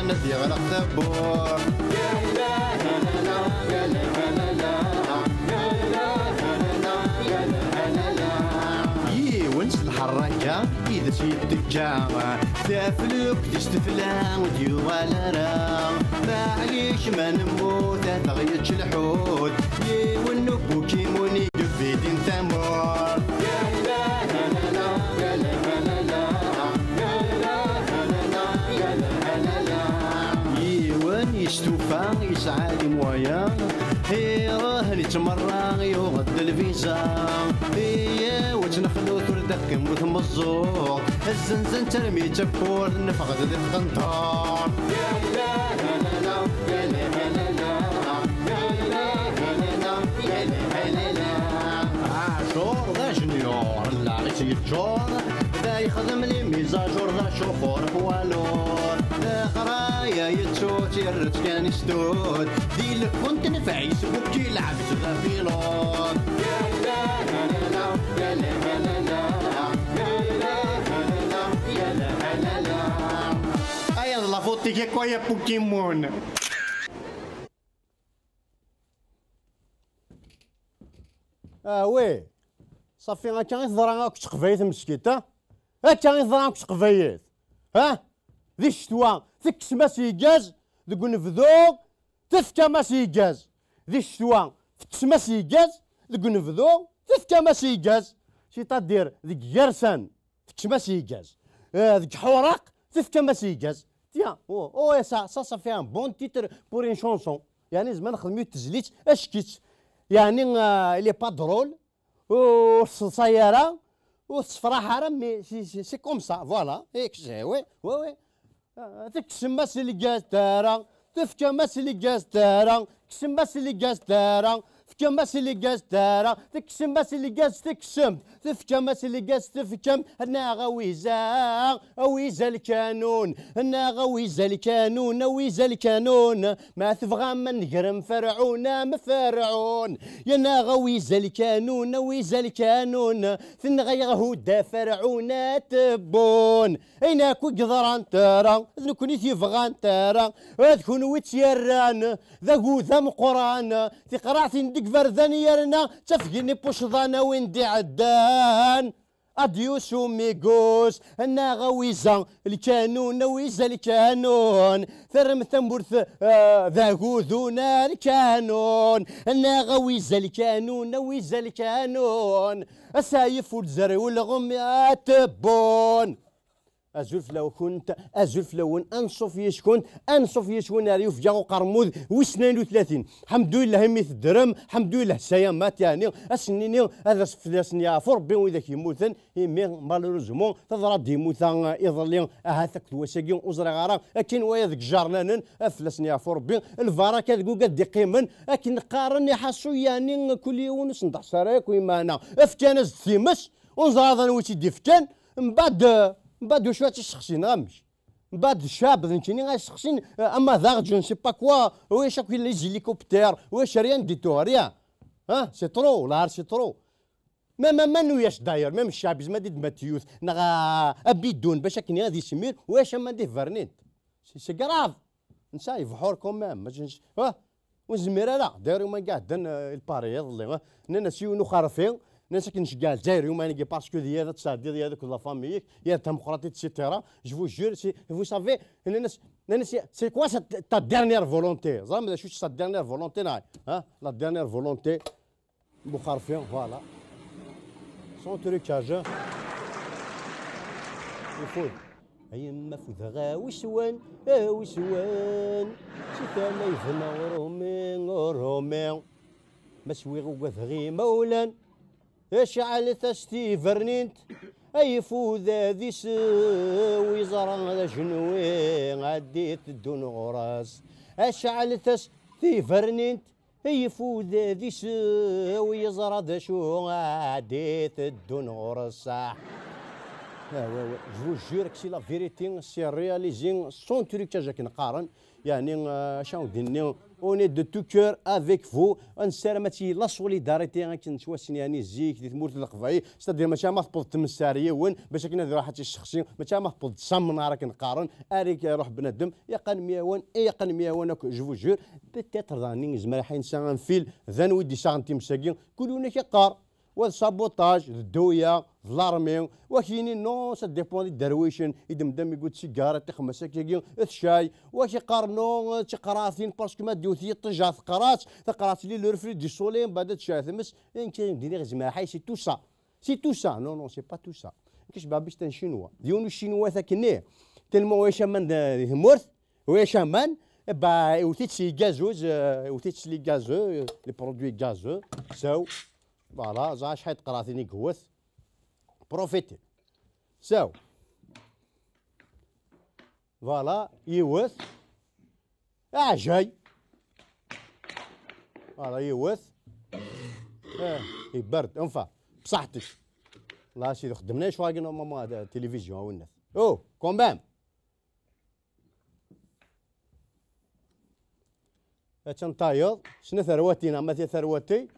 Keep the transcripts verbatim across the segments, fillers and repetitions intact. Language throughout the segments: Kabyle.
Ad yeɣleq tawwurt. Yiwen s lḥerraka i d as-yetteǧǧa, taflukt-is tefla ur d-yuɣal ara. Maɛlic ma nemmut ad aɣ-yečč lḥut, yiwen n ubukimun i yebidin tamurt. Yiwen yestufa yesɛa les moyens, iruḥ yettmerra yuɣ-d lviza. Iyaw ad tt-nexlu tura d akken ur tmeẓẓuɣ. Zzenzen-tt armi d tawwurt, neffeɣ-d di tqenṭert. Ɛacur d ajenyur, lɛis yeččur, da yexdem les mises à jour, d acufur poids lourd. Leqraya yettu-tt, yerra-tt kan i stud, di lkunt n Facebook yelɛeb-tt d apilud. Aya d la faute-ik akk, ay a Pokémon. Ah oui, ṣafi akka i teḍra akk s teqbaylit meskint, ha? Akka i teḍra akk s teqbaylit, ha? Di ccetwa, tekksem-as i ugaz deg unebdu, tefkam-as i ugaz. Di ccetwa, tekksem-as i ugaz deg unebdu, tefkam-as i ugaz. C'est-à-dire, deg gersan, tekksem-as i ugaz. Eh, deg ḥuraq, tefkam-as i ugaz. Tiens, oh, oh, ça, ça, ça fait un bon titre pour une chanson. Yeɛni, nezmer nexdem yiwet tezlit, ack-itt. Yeɛni, euh, il est pas drôle, ur teṣṣeḍṣay ara, ur tessefraḥ ara, mais c'est, c'est, c'est comme ça, voilà. Eh, oui, oui, oui. Ah, tekksem-as lgaz tara, tefkam-as lgaz tara, kksemt-as lgaz tara, tefkam-as lgaz tara, tekksem-as lgaz, tekksem, tefkam-as lgaz, tefkam, neɣ awiza, awiza lkanun, neɣ awiza lkanun, awiza lkanun, ma tebɣam ad negrem Ferɛun am Ferɛun, ya neɣ awiza lkanun, awiza lkanun, tenɣa-yaɣ Huda Ferɛun at Tebun. Ayen akk i yeḍran tara, d nekkni i t-yebɣan tara, d kunwi i tt-yerran d agud ameqqran, tiqraɛtin deg iberdan yerna d tafgin n ipucḍan a win d-iɛeddan. Adios amigos, neɣ awiza lkanun, awiza lkanun, terrem tamurt, eh, d agudun a lkanun, neɣ awiza lkanun, awiza lkanun, asayef ur d-zerri ulɣem a Tebun. Azul fell-awkent, azul fell-awen, anṣuf yis-kent, anṣuf yis-wen ar yufga uqermud wis tnayen u tlatin. Ḥemdullah imi teddrem, ḥemdullah sayamat, yeɛni, ad sen-nini ad as-, fell-asen yeɛfu Rebbi widak yemmuten, imi, malheureusement, teḍra-d yemmut-a, eh, iḍelli, ahat akked wass-agi, ur ẓriɣ ara, akken waya deg ijernanen, ad fell-asen yeɛfu Rebbi, lbaraka deg ugad d-iqqimen, akken qqaren iḥaṣu, yeɛni, kul yiwen ur sen-d-ḥṣa ara yakk imana, fkan-as-d times, ur neẓri ara anwa i tt-id-ifkan, mbaɛd, mbaɛd wacu ad tt-iseqsin, neɣ amek? Mbaɛd ccɛeb d nekkini ay seqsin, eh, ama daɣ, je ne sais pas quoi, ulac akk les hélicoptères, ulac rien du tout, rien. Hein, c'est trop, la, c'est trop. Même, même, même nuyac d'ailleurs, même ccɛeb izmer ad d-idem tyutt, neɣ, ah, abidun, bac akken ad yismir, ulac ama d-ivernint. C'est, c'est grave. Netta yebḥur quand même, ma j-, ah, ur nezmir ara. D'ailleurs, yuma iɛeddan, euh, i Paris iḍelli, ah, nnan-as yiwen uxerfi, nnan-as akken nceggeɛ Lezzayer yuma-agi parce que d yir ad tesɛeddiḍ yir akked la famille-ik, yir tameqrant, et cetera. Je vous jure, c'est, vous savez, nnan-as, nnan-as, c'est quoi cette, ta dernière volonté? Ẓram d acu-tt ta dernière volonté, neɣ, hein? La dernière volonté, bu xerfi, voilà. Sans trucage, hein. Ifud. A yemma fudeɣ a wiswan, a wiswan, si tala yebna uṛumi, uṛumi. Ma swiɣ ugadeɣ imawlan, acɛlet-as tibernint, ay ifud ad isew, yeẓra d ajenwi, ad d-iteddun ɣur-s. Acɛlet-as tibernint, ay ifud ad isew, yeẓra d acu ad d-iteddun ɣur-s. Ah, ouais, ouais. Je vous jure que c'est la vérité, c'est réalisé sans trucage akken qqaren. Yeɛni, euh, acu ad d-nini, on est de tout cœur avec vous. Nessaram ad tili la solidarité akken nettwassen yeɛni zik di tmurt n Leqbayel. C'est-à-dire mačči ama tewweḍ tmes ar yiwen bac akken ad iruḥ ad tt-issexsi, mačči ama tewweḍ s amnar akken qqaren, ar iruḥ bnadem, ilaq ad nemyawan, ilaq ad nemyawan akk, je vous jure. Peut-être daɣen yezmer ad yensa un fil, d anwa i d-yessaɣen times-agi, kul yiwen ad k-iqqar. Wa d sabotage, d dduya, d l'armée. Wa k-yini non, ça dépend di dderwicen, i d-mdam igud sigaret, ixemmes akkagi, d cay. Wa k-iqqar non, d tiqraɛtin, parce que ma d-iwet yiṭij ɣer teqraɛt, taqraɛt-nni le reflet du soleil, mbeɛd ad tecɛel tmes, ayen kan d-iniɣ, zemreɣ, c'est tout ça. C'est tout ça. Non, non, c'est pas tout ça. Kečč babi, c'est un chinois. D yiwen ucinwa takkenni. Tellement ulac aman d, di tmurt, ulac aman, eh ben, iwet-itt s les gazeuses, euh, iwet-itt s les gazeux, euh, les produits gazeux, so, voilà, ẓer acḥal n tqraɛtin i yewwet. Profitez. So. Voilà, yiwet. Aɛjay. Voilà, yiwet. Eh, iberrd, enfin, bṣaḥ-tek. Là, c'est xedmen acu agi normalement, la télévision, a winnat. Oh, quand même. Attan tayeḍ, snat terwatin, ama ti terwati.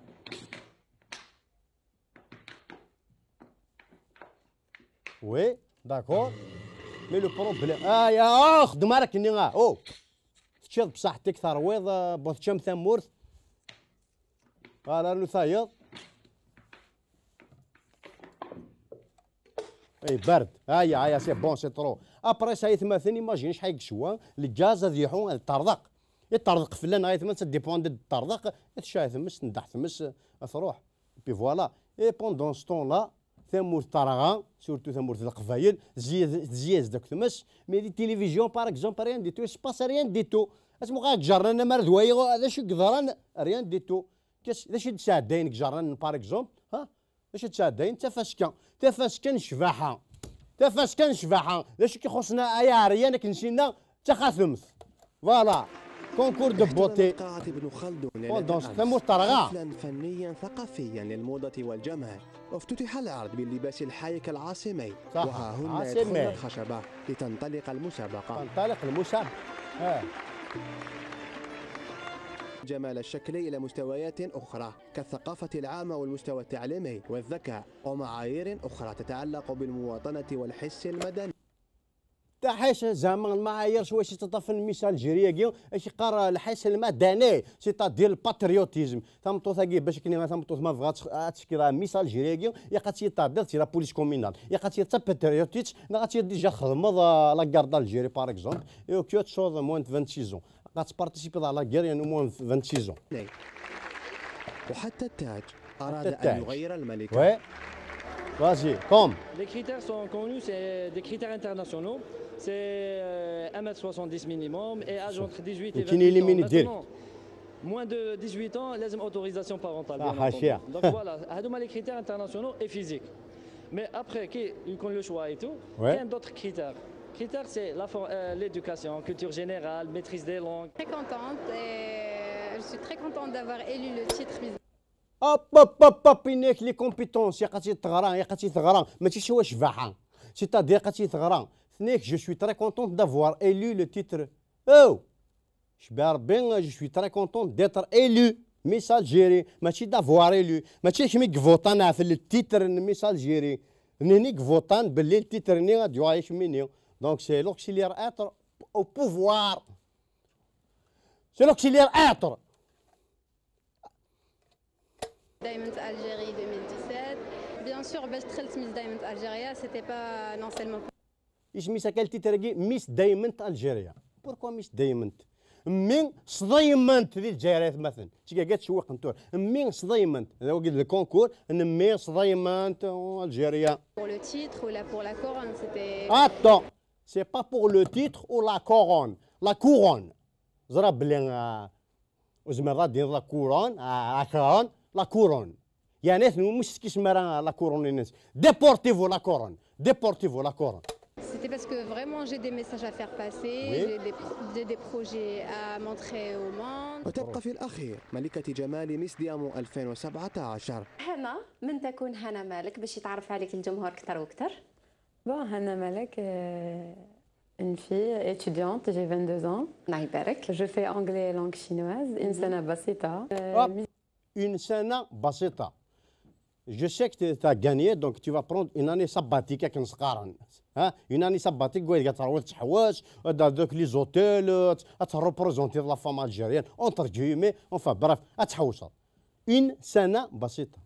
Oui, d'accord. Mais le problème, ah, ya, ah, xdem ara kenni, ah, oh. Teččiḍ bṣaḥ-tek, terwiḍ, ah, bon, teččam tamurt. Voilà, rnu tayeḍ. Ay, bard. Aya, aya, c'est bon, c'est trop. Après ça, aytmaten, imagine acḥal yeswa, le gaz ad yeḥu, ad ṭerḍeq. Iṭerḍeq fell-aneɣ, aytmaten, ça dépend de ṭerḍeq, tecɛel tmes, tendeḥ tmes, ad truḥ. Et puis voilà. Et pendant ce temps-là, tamurt terɣa, surtout tamurt n Leqbayel, tzyaz-, tzyaz-d akk tmes, mais di télévision, par exemple, rien du tout, il se passe rien du tout. Asmuq ad ǧernan amar d wayi, d acu i yeḍran, rien du tout. Qu'est-ce, d acu i d-sɛeddayen deg ǧernan, par exemple, ha? D acu i d-sɛeddayen? Tafaska. Tafaska n ccbaḥa. Tafaska n ccbaḥa. D acu i k-ixuṣṣen ay aɛeryan akken sinna? D taxatemt. Voilà. Concours de beauté. احتضنت قاعة ابن خلدون ليلة Pendant ce temps, الأمس tamurt terɣa. حفلا فنيا ثقافيا للموضة والجمال، افتتح العرض باللباس الحايك العاصمي. صح. وها هن عاصمي. يدخلن الخشبة لتنطلق المسابقة. تنطلق المسابقة. آه. جمال الشكل إلى مستويات أخرى كالثقافة العامة والمستوى التعليمي والذكاء ومعايير أخرى تتعلق بالمواطنة والحس المدني. Taḥis, zeɛma lmaɛayir s wacu i ttaṭṭafen Miss Algérie-agi, ak-iqqar lḥis lmadani, c'est-à-dire le patriotisme. Tameṭṭut-agi, bac akken tameṭṭut ma tebɣa ad tex-, ad tekkiḍ ɣer Miss Algérie-agi, ilaq ad tt-tɛeddiḍ si la police communale. Ilaq ad tt-, d tapatriotique, neɣ ad tt-, déjà txedmeḍ, euh, la guerre d'Algérie, par exemple, et au cœur de moins de vingt-six ans. Ad tparticipiḍ à la guerre, il y a au moins vingt-six ans. وحتى التاج أراد أن يغير الملكة. Ouais. Vas-y, comme. Les critères sont connus, c'est des critères internationaux. C'est, euh, un mètre soixante-dix minimum et âge entre dix-huit et vingt-huit ans. Maintenant, moins de dix-huit ans, لازم autorisation parentale, bien entendu. Donc voilà, هذوما les critères internationaux et physique. Mais après, كي يكون le choix et tout, كاين d'autres critères. Critères, c'est la for-, euh, l'éducation, culture générale, maîtrise des langues. Très contente et je suis très contente d'avoir élu le titre Miss. Hop, hop, hop, hop, inek les compétences, ilaq ad teɣra, ilaq ad teɣra, mačči s wa ccbaḥa. C'est-à-dire, ilaq ad teɣra. Tenna-k, je suis très contente d'avoir élu le titre. Oh! Cbi Rebbi, je suis très content d'être élu Miss Algérie. Mačči d'avoir élu. Mačči kemm i yvotan ɣef le titre n Miss Algérie. Nitni i yvotan belli le titre-nni ad yuɣal i kemmini. Donc, c'est l'auxiliaire être au pouvoir. C'est l'auxiliaire être. Diamond Algérie deux mille dix-sept. Bien sûr, باش دخلت Miss Diamond Algérie, c'était pas non seulement Isem-is akka le titre-agi, Miss Diamond Algérie. Pourquoi Miss Diamond? Mmi s Diamond di Lezzayer, ay atmaten. Tiggaga ttcewwiqen tura. Mmi s Diamond. D wagi d le concours n Mmi s Diamond en Algérie. Pour le titre ou là pour la couronne, c'était... Attends, c'est pas pour le titre ou la couronne. La couronne. Ẓriɣ belli, euh, ur zmireḍ ad d-tiniḍ la couronne, ah, la couronne, la couronne. Yeɛni atni umi s-tekkisem ara la couronne-ines. Deportivo la couronne, Deportivo la couronne. C'était parce que vraiment j'ai des messages à faire passer, oui, j'ai des pro-, j'ai des projets à montrer au monde. وتبقى في الأخير ملكة جمال ميس ديامون ألفين وسبعة عشر. هنا من تكون هنا مالك باش يتعرف عليك الجمهور أكثر وأكثر. Bonjour, Hana Malek, euh, une fille étudiante, j'ai vingt-deux ans. الله يبارك. Je fais anglais et langue chinoise. إنسانة بسيطة. Euh, Une سنة بسيطة. Je sais que tu as gagné, donc tu vas prendre une année sabbatique, akken s-qqaren. Hein? Une année sabbatique, وين تروح تحوس، دوك les hôtels, تروبريزونتي la femme algérienne, entre guillemets, enfin bref, تحوس. Une سنة بسيطة.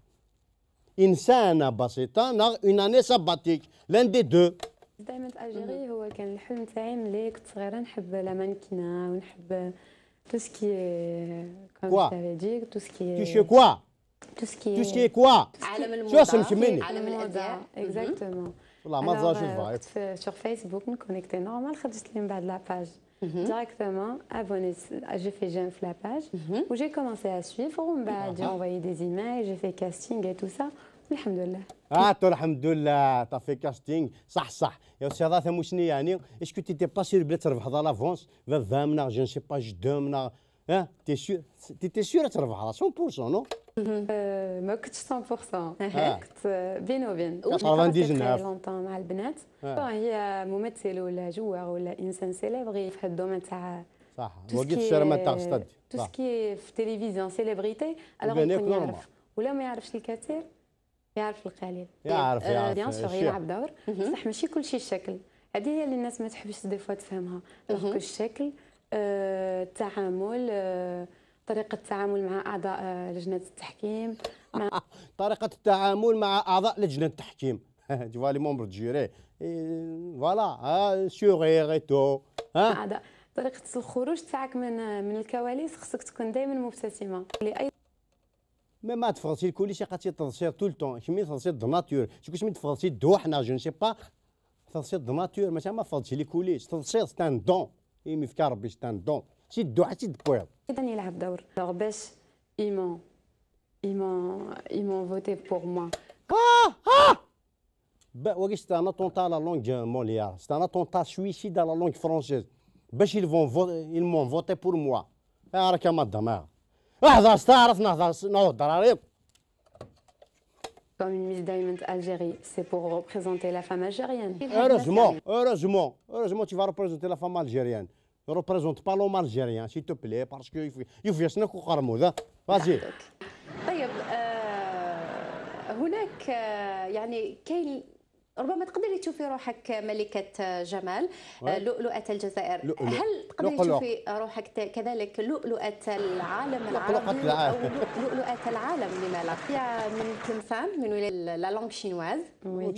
إنسانة بسيطة, ناغ une année sabbatique, l'un des deux. دائما في الجيري هو كان الحلم تاعي ملي كنت صغيره نحب la mannequinat ونحب tout ce qui est comme Quoi? Je t'avais dit, tout ce qui est Tu sais quoi? Tout ce qui Tu est sais quoi? عالم شو الموضه اسمك مني؟ عالم الازياء Exactement. والله ما تزالش آه، الفايت. كنت في sur Facebook نكونيكتي normal، خرجت لي من بعد la page directement, abonné, j'ai fait j'aime في la page, و j'ai commencé à suivre, ومن بعد j'ai envoyé des emails, j'ai fait casting et tout ça, والحمد لله. اه تو الحمد لله, t'as fait casting, صح صح. يا سي هذا ثموسني يعني, est-ce que t'étais pas sûr بلي تربح à l'avance, vingt vingt ناغ je ne sais pas, je deux ناغ, hein, t'es sûr, t'étais sûr تربح cent pour cent, non? آه، ما كنتش مية في المية. كنت آه، بيني وبين. quatre-vingt-dix-neuf. Très longtemps مع البنات. هي ممثل ولا joueur ولا انسان célèbre في هاد le domaine تاع صح. tout ce وقيت qui الشارع ما est- تاع ستاد. tout ce qui est في التلفزيون célébrité, alors وكان يكون ياكل يعرف, ولا ما يعرفش الكثير يعرف القليل. يعرف, Euh, يعرف, bien sûr الشيخ. يلعب دور, بصح ماشي كلشي الشكل. هذه هي اللي الناس ما تحبش des fois تفهمها. Donc الشكل, آه، التعامل, آه، طريقة التعامل مع أعضاء آه، لجنة التحكيم, مع طريقة التعامل مع أعضاء لجنة التحكيم. Tu vois les membres du jury. Et voilà, hein, sourire et tout. Hein? أعضاء, طريقة الخروج تاعك من من الكواليس خصك تكون دائما مبتسمة لأي Mais ما تفرسي الكوليس, قاتي تضسير tout le temps. كمي تضسير de nature. شكون سميت تفرسي الدوحنا, je ne sais pas. تضسير de nature, ماشي ما فرسي les coulisses. تضسير c'est un don. إي مفكا ربي, c'est un don. سي الدوحة, سي الدبويض. إذا يلعب دور. Alors باش ils m'ont ils m'ont ils m'ont voté pour moi. Ba, وقت c'est un attentat à la langue Molière, c'est un attentat suicide à la langue française. باش ils vont vo-, ils m'ont voté pour moi. آه, راك ما الدماغ. احضر استعرف, نهضر, نهضر عليك. Comme une Miss Diamond Algérie, c'est pour représenter la femme algérienne. Heureusement, heureusement, heureusement, tu vas représenter la femme algérienne. Représente pas l'homme algérien, s'il te plaît, parce que يفيسنا كو قرمود. Vas-y. طيب. آه، هناك آه، يعني كاين ربما تقدري تشوفي روحك ملكة جمال, آه، لؤلؤة الجزائر. لؤلؤ. هل تقدري لؤلؤ. تشوفي روحك ت- كذلك لؤلؤة العالم لؤلؤة العربي العالم. أو لؤ- لؤلؤة العالم لما لا؟ هي من تمثال, من ولاية la langue chinoise.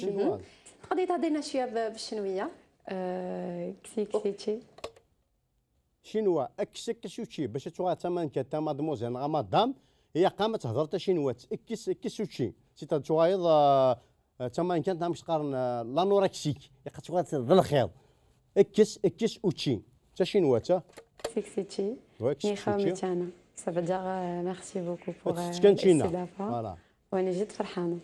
Chinoise. تقدري تهضرينا شوية ب- بالشنوية؟ آه، كسي كسيتشي. Chinois, اكس اكس وتشي, باش توها تمانكا تا مادموزيل نغا مدام, هي قامت هضرت شينوات, اكس اكس وتشي. سي تتوايض, آه، آه، تمانكا تا مش قارن, آه، لانوركسيك, يقا توايض ذا الخير. اكس اكس وتشي. تا شينوا تا. كسي كسيتشي. Ouais, كسي نيخا كسيتشي. ميتشانا. Ça veut dire, آه، merci beaucoup pour, آه، تسكنتشينا. الاستضافة. Voilà. وأنا جد فرحانة.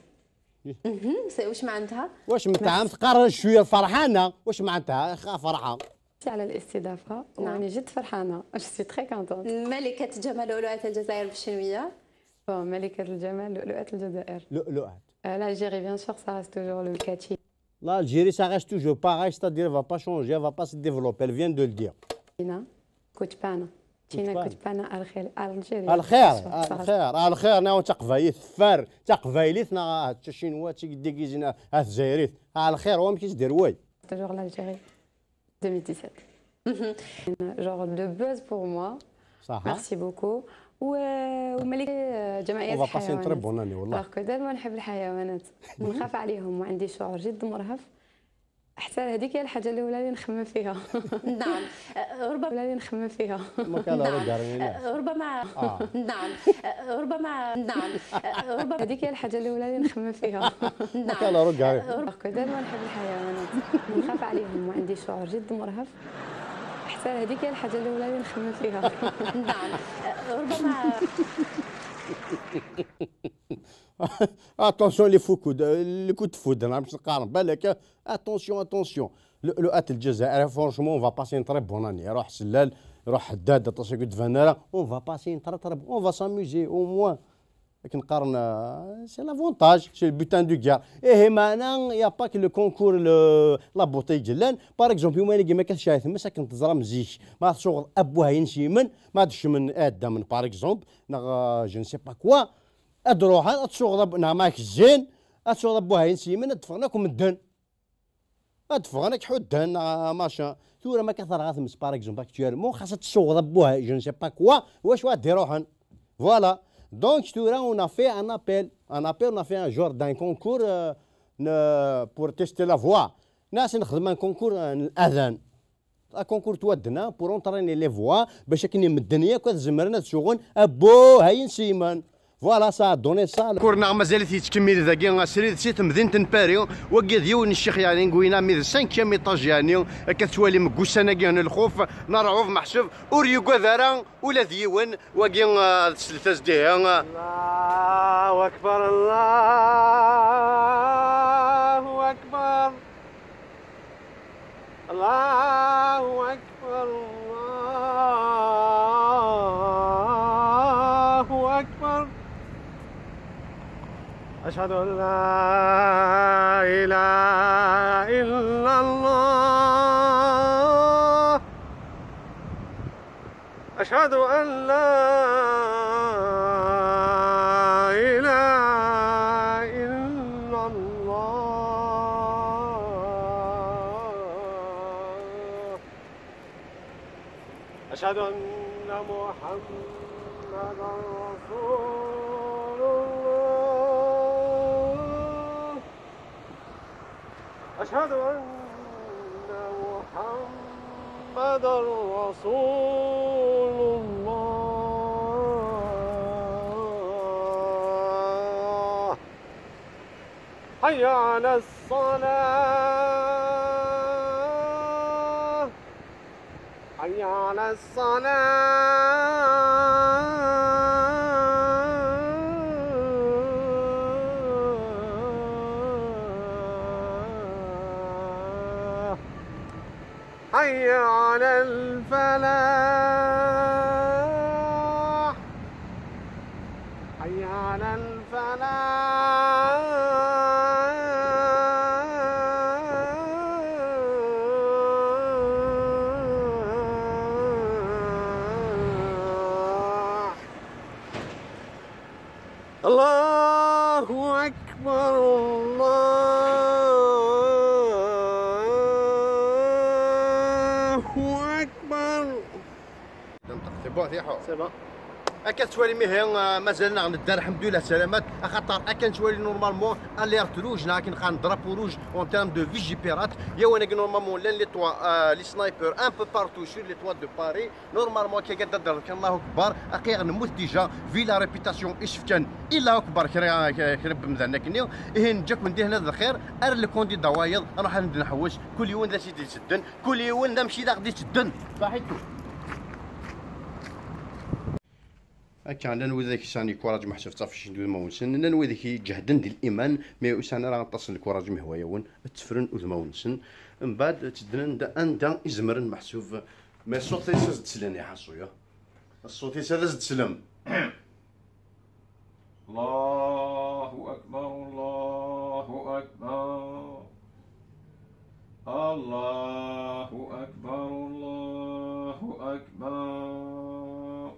مهم. س- واش معناتها؟ واش متعام تقرر شوية فرحانة, واش معناتها خا فرحة؟ على الاستضافة, نعم. وأنا جد فرحانة. Je suis très contente. ملكة جمال لؤلؤة الجزائر بالشنوية. Bon, ملكة الجمال لؤلؤة الجزائر. لؤلؤة. Euh, l'Algérie, bien sûr, ça reste toujours le كاتشينا. L'Algérie, ça reste toujours pareil, c'est-à-dire, elle va pas changer, elle va pas se développer, elle vient de le dire. كوتشبانا. تشينا كوتشبانا. كوتشبانا الخير, الجيري. الخير, الخير, الخير, ناو تقبايليت, فار, تقبايليت, نا تشينوا, تيك ديكيزينا, الجزائريت. الخير, هو مكيش دير وي. Toujours l'Algérie. deux mille dix-sept. Genre de buzz pour moi. صح. Merci beaucoup. و- وملك جمعية On va passer une très الحيوانات. bonne année, والله. Alors que دائما نحب الحيوانات, نخاف عليهم, وعندي شعور جد مرهف. حتى هذيك هي الحاجة الأولى اللي نخمم فيها. نعم. آه، ربما الأولى اللي نخمم فيها. ما كان لا رجع رينا. آه، ربما آه. نعم. آه، ربما نعم. آه، ربما هذيك هي الحاجة الأولى اللي نخمم فيها. ما كان لا رجع رينا. Alors que دائما نحب الحيوانات, نخاف عليهم, وعندي شعور جد مرهف. حتى هذيك هي الحاجة الأولى اللي نخمم فيها. نعم. آه، ربما Attention les fous de coups de foudre, انا مش نقارن بالك. Attention, attention. لؤلؤة الجزائر, franchement, on va passer une très bonne année. روح سلال, روح حداد, attention, كنت فانيرا. On va passer une très, très, on va s'amuser au moins. Akken qqaren, euh, c'est l'avantage, c'est le butin de guerre. Ihi, meɛna, y a pas que le concours, le, la beauté i yellan. Par exemple, i wayen-agi, ma akka tecɛel tmes, akken teẓram zik, ma tsuɣeḍ abbuhayen s yimen, ma d-kecmen iɛeddamen, par exemple, neɣ, euh, je ne sais pas quoi, ad d-ruḥen, ad tsuɣeḍ ab-, neɣ ma k-zzin, ad tsuɣeḍ abbuhayen s yimen, ad d-ffɣen akk medden. Ad ffɣen, ad k-ḥudden, ah, machin. Tura, ma akka terɣa tmes, par exemple, actuellement, xas ad tsuɣeḍ abbuh, je ne sais pas quoi, wacu ad d-iruḥen. Voilà. Donc, tura, on a fait un appel. Un appel, on a fait un genre d'un concours, euh, ne-, pour tester la voix. Nna-as nexdem un concours, euh, n l'adan. Un concours n waddna pour entraîner les voix, bac akken i medden yakk ad zemren ad suɣen abbuhayen s yimen. Voilà, ça a donné ça. Kur-nneɣ mazal-it yettkemmil dagi srid si temdint n Paris. Wagi d yiwen n ccix, yeɛni, n Gwina, mi d cinquième étage, yeɛni, akka tettwalim deg ussan-agi n lxuf, n ṛṛɛud, meḥsub ur yugad ara ula d yiwen. Wagi, ah, d slet-as dihi, ah. Allahu akbar, Allahu akbar. الله أكبر، الله أكبر. أشهد أن لا إله إلا الله. أشهد أن لا إله إلا الله. أشهد أن محمدا رسول الله. أشهد أن محمدا رسول الله. حي على الصلاة. حي على الصلاة. حي على الفلاح. حي على الفلاح. الله أكبر، الله أكبر. C'est bon, c'est bon. Akka tettwalim ihi, ah, mazal-aneɣ nedder, alḥemdulillah, salamat, axaṭer akken nettwali normalement alerte rouge, neɣ akken qqaren drapeau rouge en termes de vigipirate. Yawan-agi normalement llan les toits, ah, les snipers un peu partout sur les toits de Paris. Normalement, akka ad d-, d-, Allahu Akbar, aqi-aɣ nemmut déjà, vu la réputation i s-fkan, Allahu Akbar, kra, kra, kra n wemdan akkenni. Ihi neǧǧa-ken dihin ad lxir, ar le candidat wayeḍ, nruḥ ad nḥewwes, kul yiwen d acu i d-isedden, kul yiwen d amek i d aɣ-d-isedden. Saḥit. Akka, llan widak yesɛan lkuraǧ, meḥsub ttafecen-d udmawen-nsen, llan widak iǧehden di liman, mais ur sɛan ara aṭas n lkuraǧ, mi hwa-yawen, ad ttefren udmawen-nsen, mbeɛd tteddren-d anda i zemren, meḥsub. Mais ṣṣut-is ad s-d-slen, iḥaṣu, ya. Ṣṣut-is ad s-d-slem. الله أكبر، الله أكبر. الله أكبر، الله أكبر.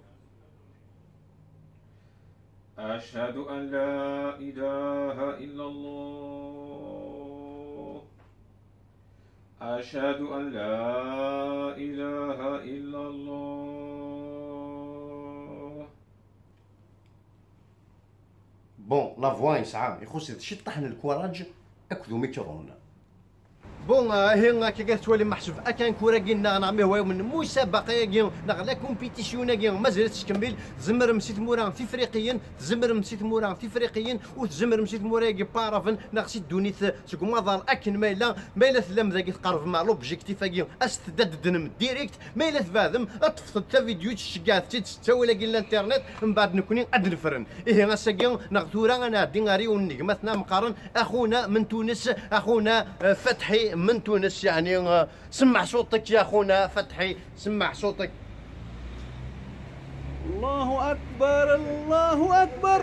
أشهد أن لا إله إلا الله. أشهد أن لا إله إلا الله. Bon, la voix yesɛa, ixuṣ-it ciṭṭaḥ n lkuraǧ akked umikṛun. Bon, ah, ihi, akka i tettwalim, meḥsub, akankur-agi-nneɣ, neɣ mi hwa-yawen, lmusabaqa-agi, neɣ la compétition-agi, mazal tettkemmil, tzemrem si tmura tifriqiyin, tzemrem si tmura tifriqiyin, u tzemrem si tmura-agi n waɛraben, neɣ si ddunit, seg umaḍal akken ma yella, ma yella tellam dagi tqerbem ɣer l'objectif-agi, aset-d ad d-teddnem direct, ma yella tbeɛdem, ad ṭṭfet-d tavidyut, tceggɛet-tt-id s ttawil-agi n l'internet, mbeɛd nekni ad nefren. Ihi ass-agi neɣ tura ad nɛeddi ar yiwen n gma-tneɣ meqqaren axuna min Tunes, axuna, eh, Fatḥi min Tunes, yeɛni, eh, semmeɛ ṣuṭek ya axuna Fatḥi, semmeɛ ṣuṭek. الله أكبر، الله أكبر.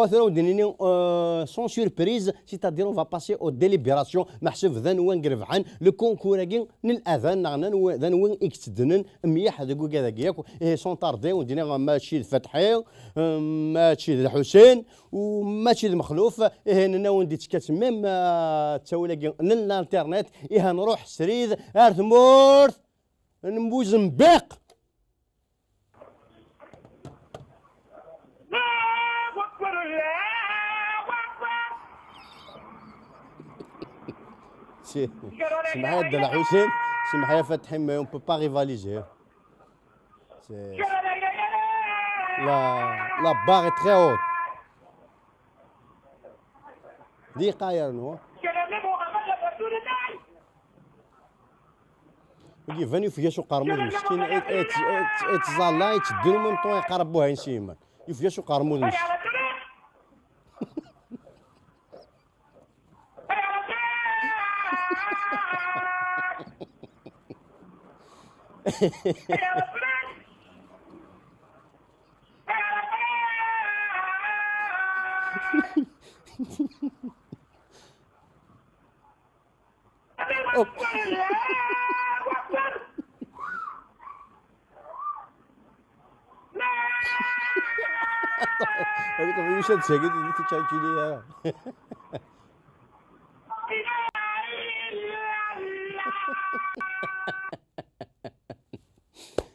Bon, tura ur d-nini, euh, sans surprise, c'est-à-dire on va passer aux délibérations. Meḥsub d anwa i irebḥen le concours-agi n l'adan, neɣ n anwa, d anwa i yettednen mliḥ deg wigad-agi yakk. Ihi, sans tarder, ur d-nini mačči d Fatḥi, euh, mačči d Lḥusin, u mačči d Mexluf. Ihi, nenna-wen-d yettekka-tt même, euh, ttawil-agi n l'internet. Ihi, nruḥ srid ar tmurt n Mbuzenbiq. C'est, c'est Mahamed Dalahoussin, c'est Mahamed Fatih, mais on peut pas rivaliser. C'est, la, la barre est très haute. Di qayer, non? Iban yufeg-as uqermud meskin, i, i, i, ittẓalla, itteddun, même temps iqerreb Buhayen s yiman. Yufeg-as uqermud meskin. هذيك مش هاد ساكت، هذيك تشاكي ليها.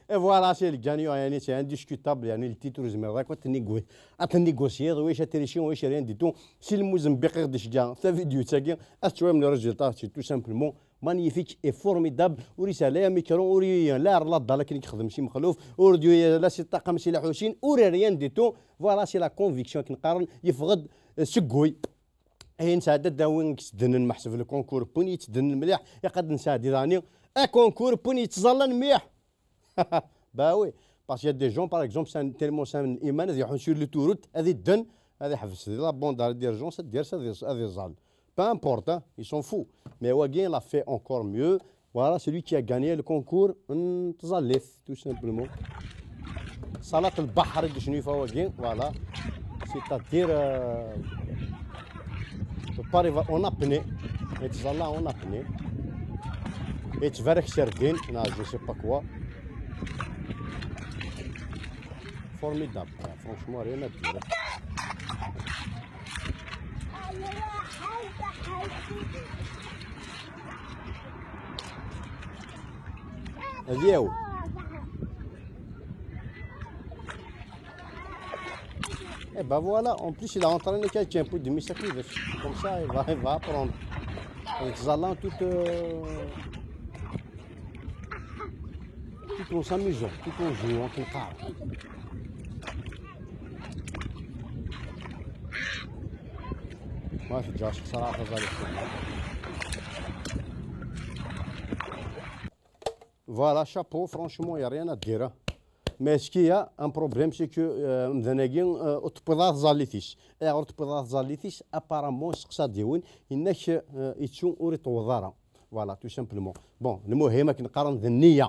Et voilà, c'est le gagnant, يعني, c'est indiscutable, يعني, le titre, زعما, راك تنيغو-، تنيغوسيي، واش تريشي، واش rien du tout. C'est le Mozambique غادي يشجع في فيديو تاكي، اتشوي من le résultat, c'est tout simplement magnifique et formidable. وريسا لا ميكرو، وري لا لا لا، لكن يخدم شي مخلوف، ورديو لا سي الطاقم سي الحوشين، وري rien du tout. Voilà, c'est la conviction كنقارن يفقد سكوي. اي نساعد داوين كتدنن محسب le concours بون يتدنن مليح، يقد نساعد داني. ا concours بون يتزلن مليح. Bah oui, parce qu'il y a des gens, par exemple, c'est un, tellement c'est un imam, ils sont sur l'autoroute, ils donnent, ils حبس la bande d'arrêt d'urgence, ils disent ça, ils زال. Peu importe, hein, ils s'en foutent. Mais Wagin l'a fait encore mieux. Voilà, celui qui a gagné le concours, تزليت, tout simplement. صلاة البحر, voilà. C'est-à-dire, euh, faut pas arriver en apnée. Et ça là, en apnée. Et tu vas regarder, non, je sais pas quoi. Formidable, franchement, rien à dire. Adieu. Eh ben voilà, en plus il a entraîné quelqu'un pour demi sa cuisse. Comme ça, il va, il va apprendre. En faisant tout, euh, tout en s'amusant, tout en jouant, tout le temps. Moi, je suis déjà sur ça, ça va aller. Voilà, chapeau, franchement, il n'y a rien à dire, hein. Mais ce qu'il y a un problème, c'est que, euh, amdan-agi, euh, ur tewwiḍ ara tẓallit-is. Ayɣer ur tewwiḍ ara tẓallit-is? Apparemment, seqsa-d yiwen, yenna-k, euh, yettu ur iṭewweḍ ara. Voilà, tout simplement. Bon, lmuhim, akken qqaren, d nniya.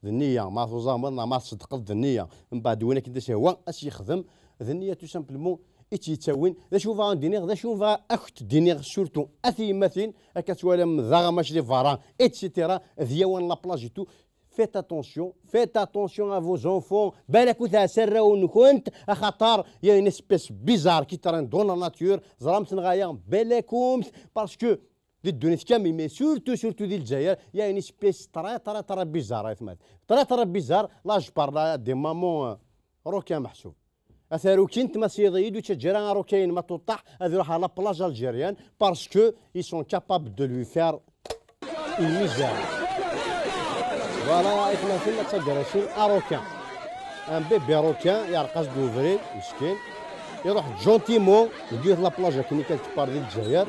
D nniya. Ma tuẓameḍ neɣ ma tṣeddqeḍ, d nniya. Mbeɛd win akken d-as-yehwa, ad s-yexdem. D nniya, tout simplement. i tt-yettawin. D acu bɣa ad d-iniɣ, d acu bɣa ad kent-d-iniɣ, surtout a tiyemmatin, akka twalam daɣ amac di berra, et cetera, d yawan la plage et tout. Faites attention, faites attention à vos enfants. Balak ur tɛas arraw-nkent, axaṭer il y a une espèce bizarre qui traîne dans la nature. Ẓramt neɣ aya, balakumt, parce que di ddunit kamel, mais surtout, surtout di Lezzayer, il y a une espèce très, très, très bizarre, aytmat. Très, très bizarre. Là, je parle à des mamans, euh, requins meḥsub. Ata rukint ma siḍ-iyi-d ur ttaǧǧa ara arukayen ma tuṭṭaḥ ad iruḥ à la plage algérienne parce que ils sont capables de lui faire une misère. Voilà, aytmaten, ad taggara-sin arukan. Un bébé requin, yeɛreq-as-d ubrid, meskin. Iruḥ gentiment, deg yiwet la plage akken i kan tpar di Lezzayer.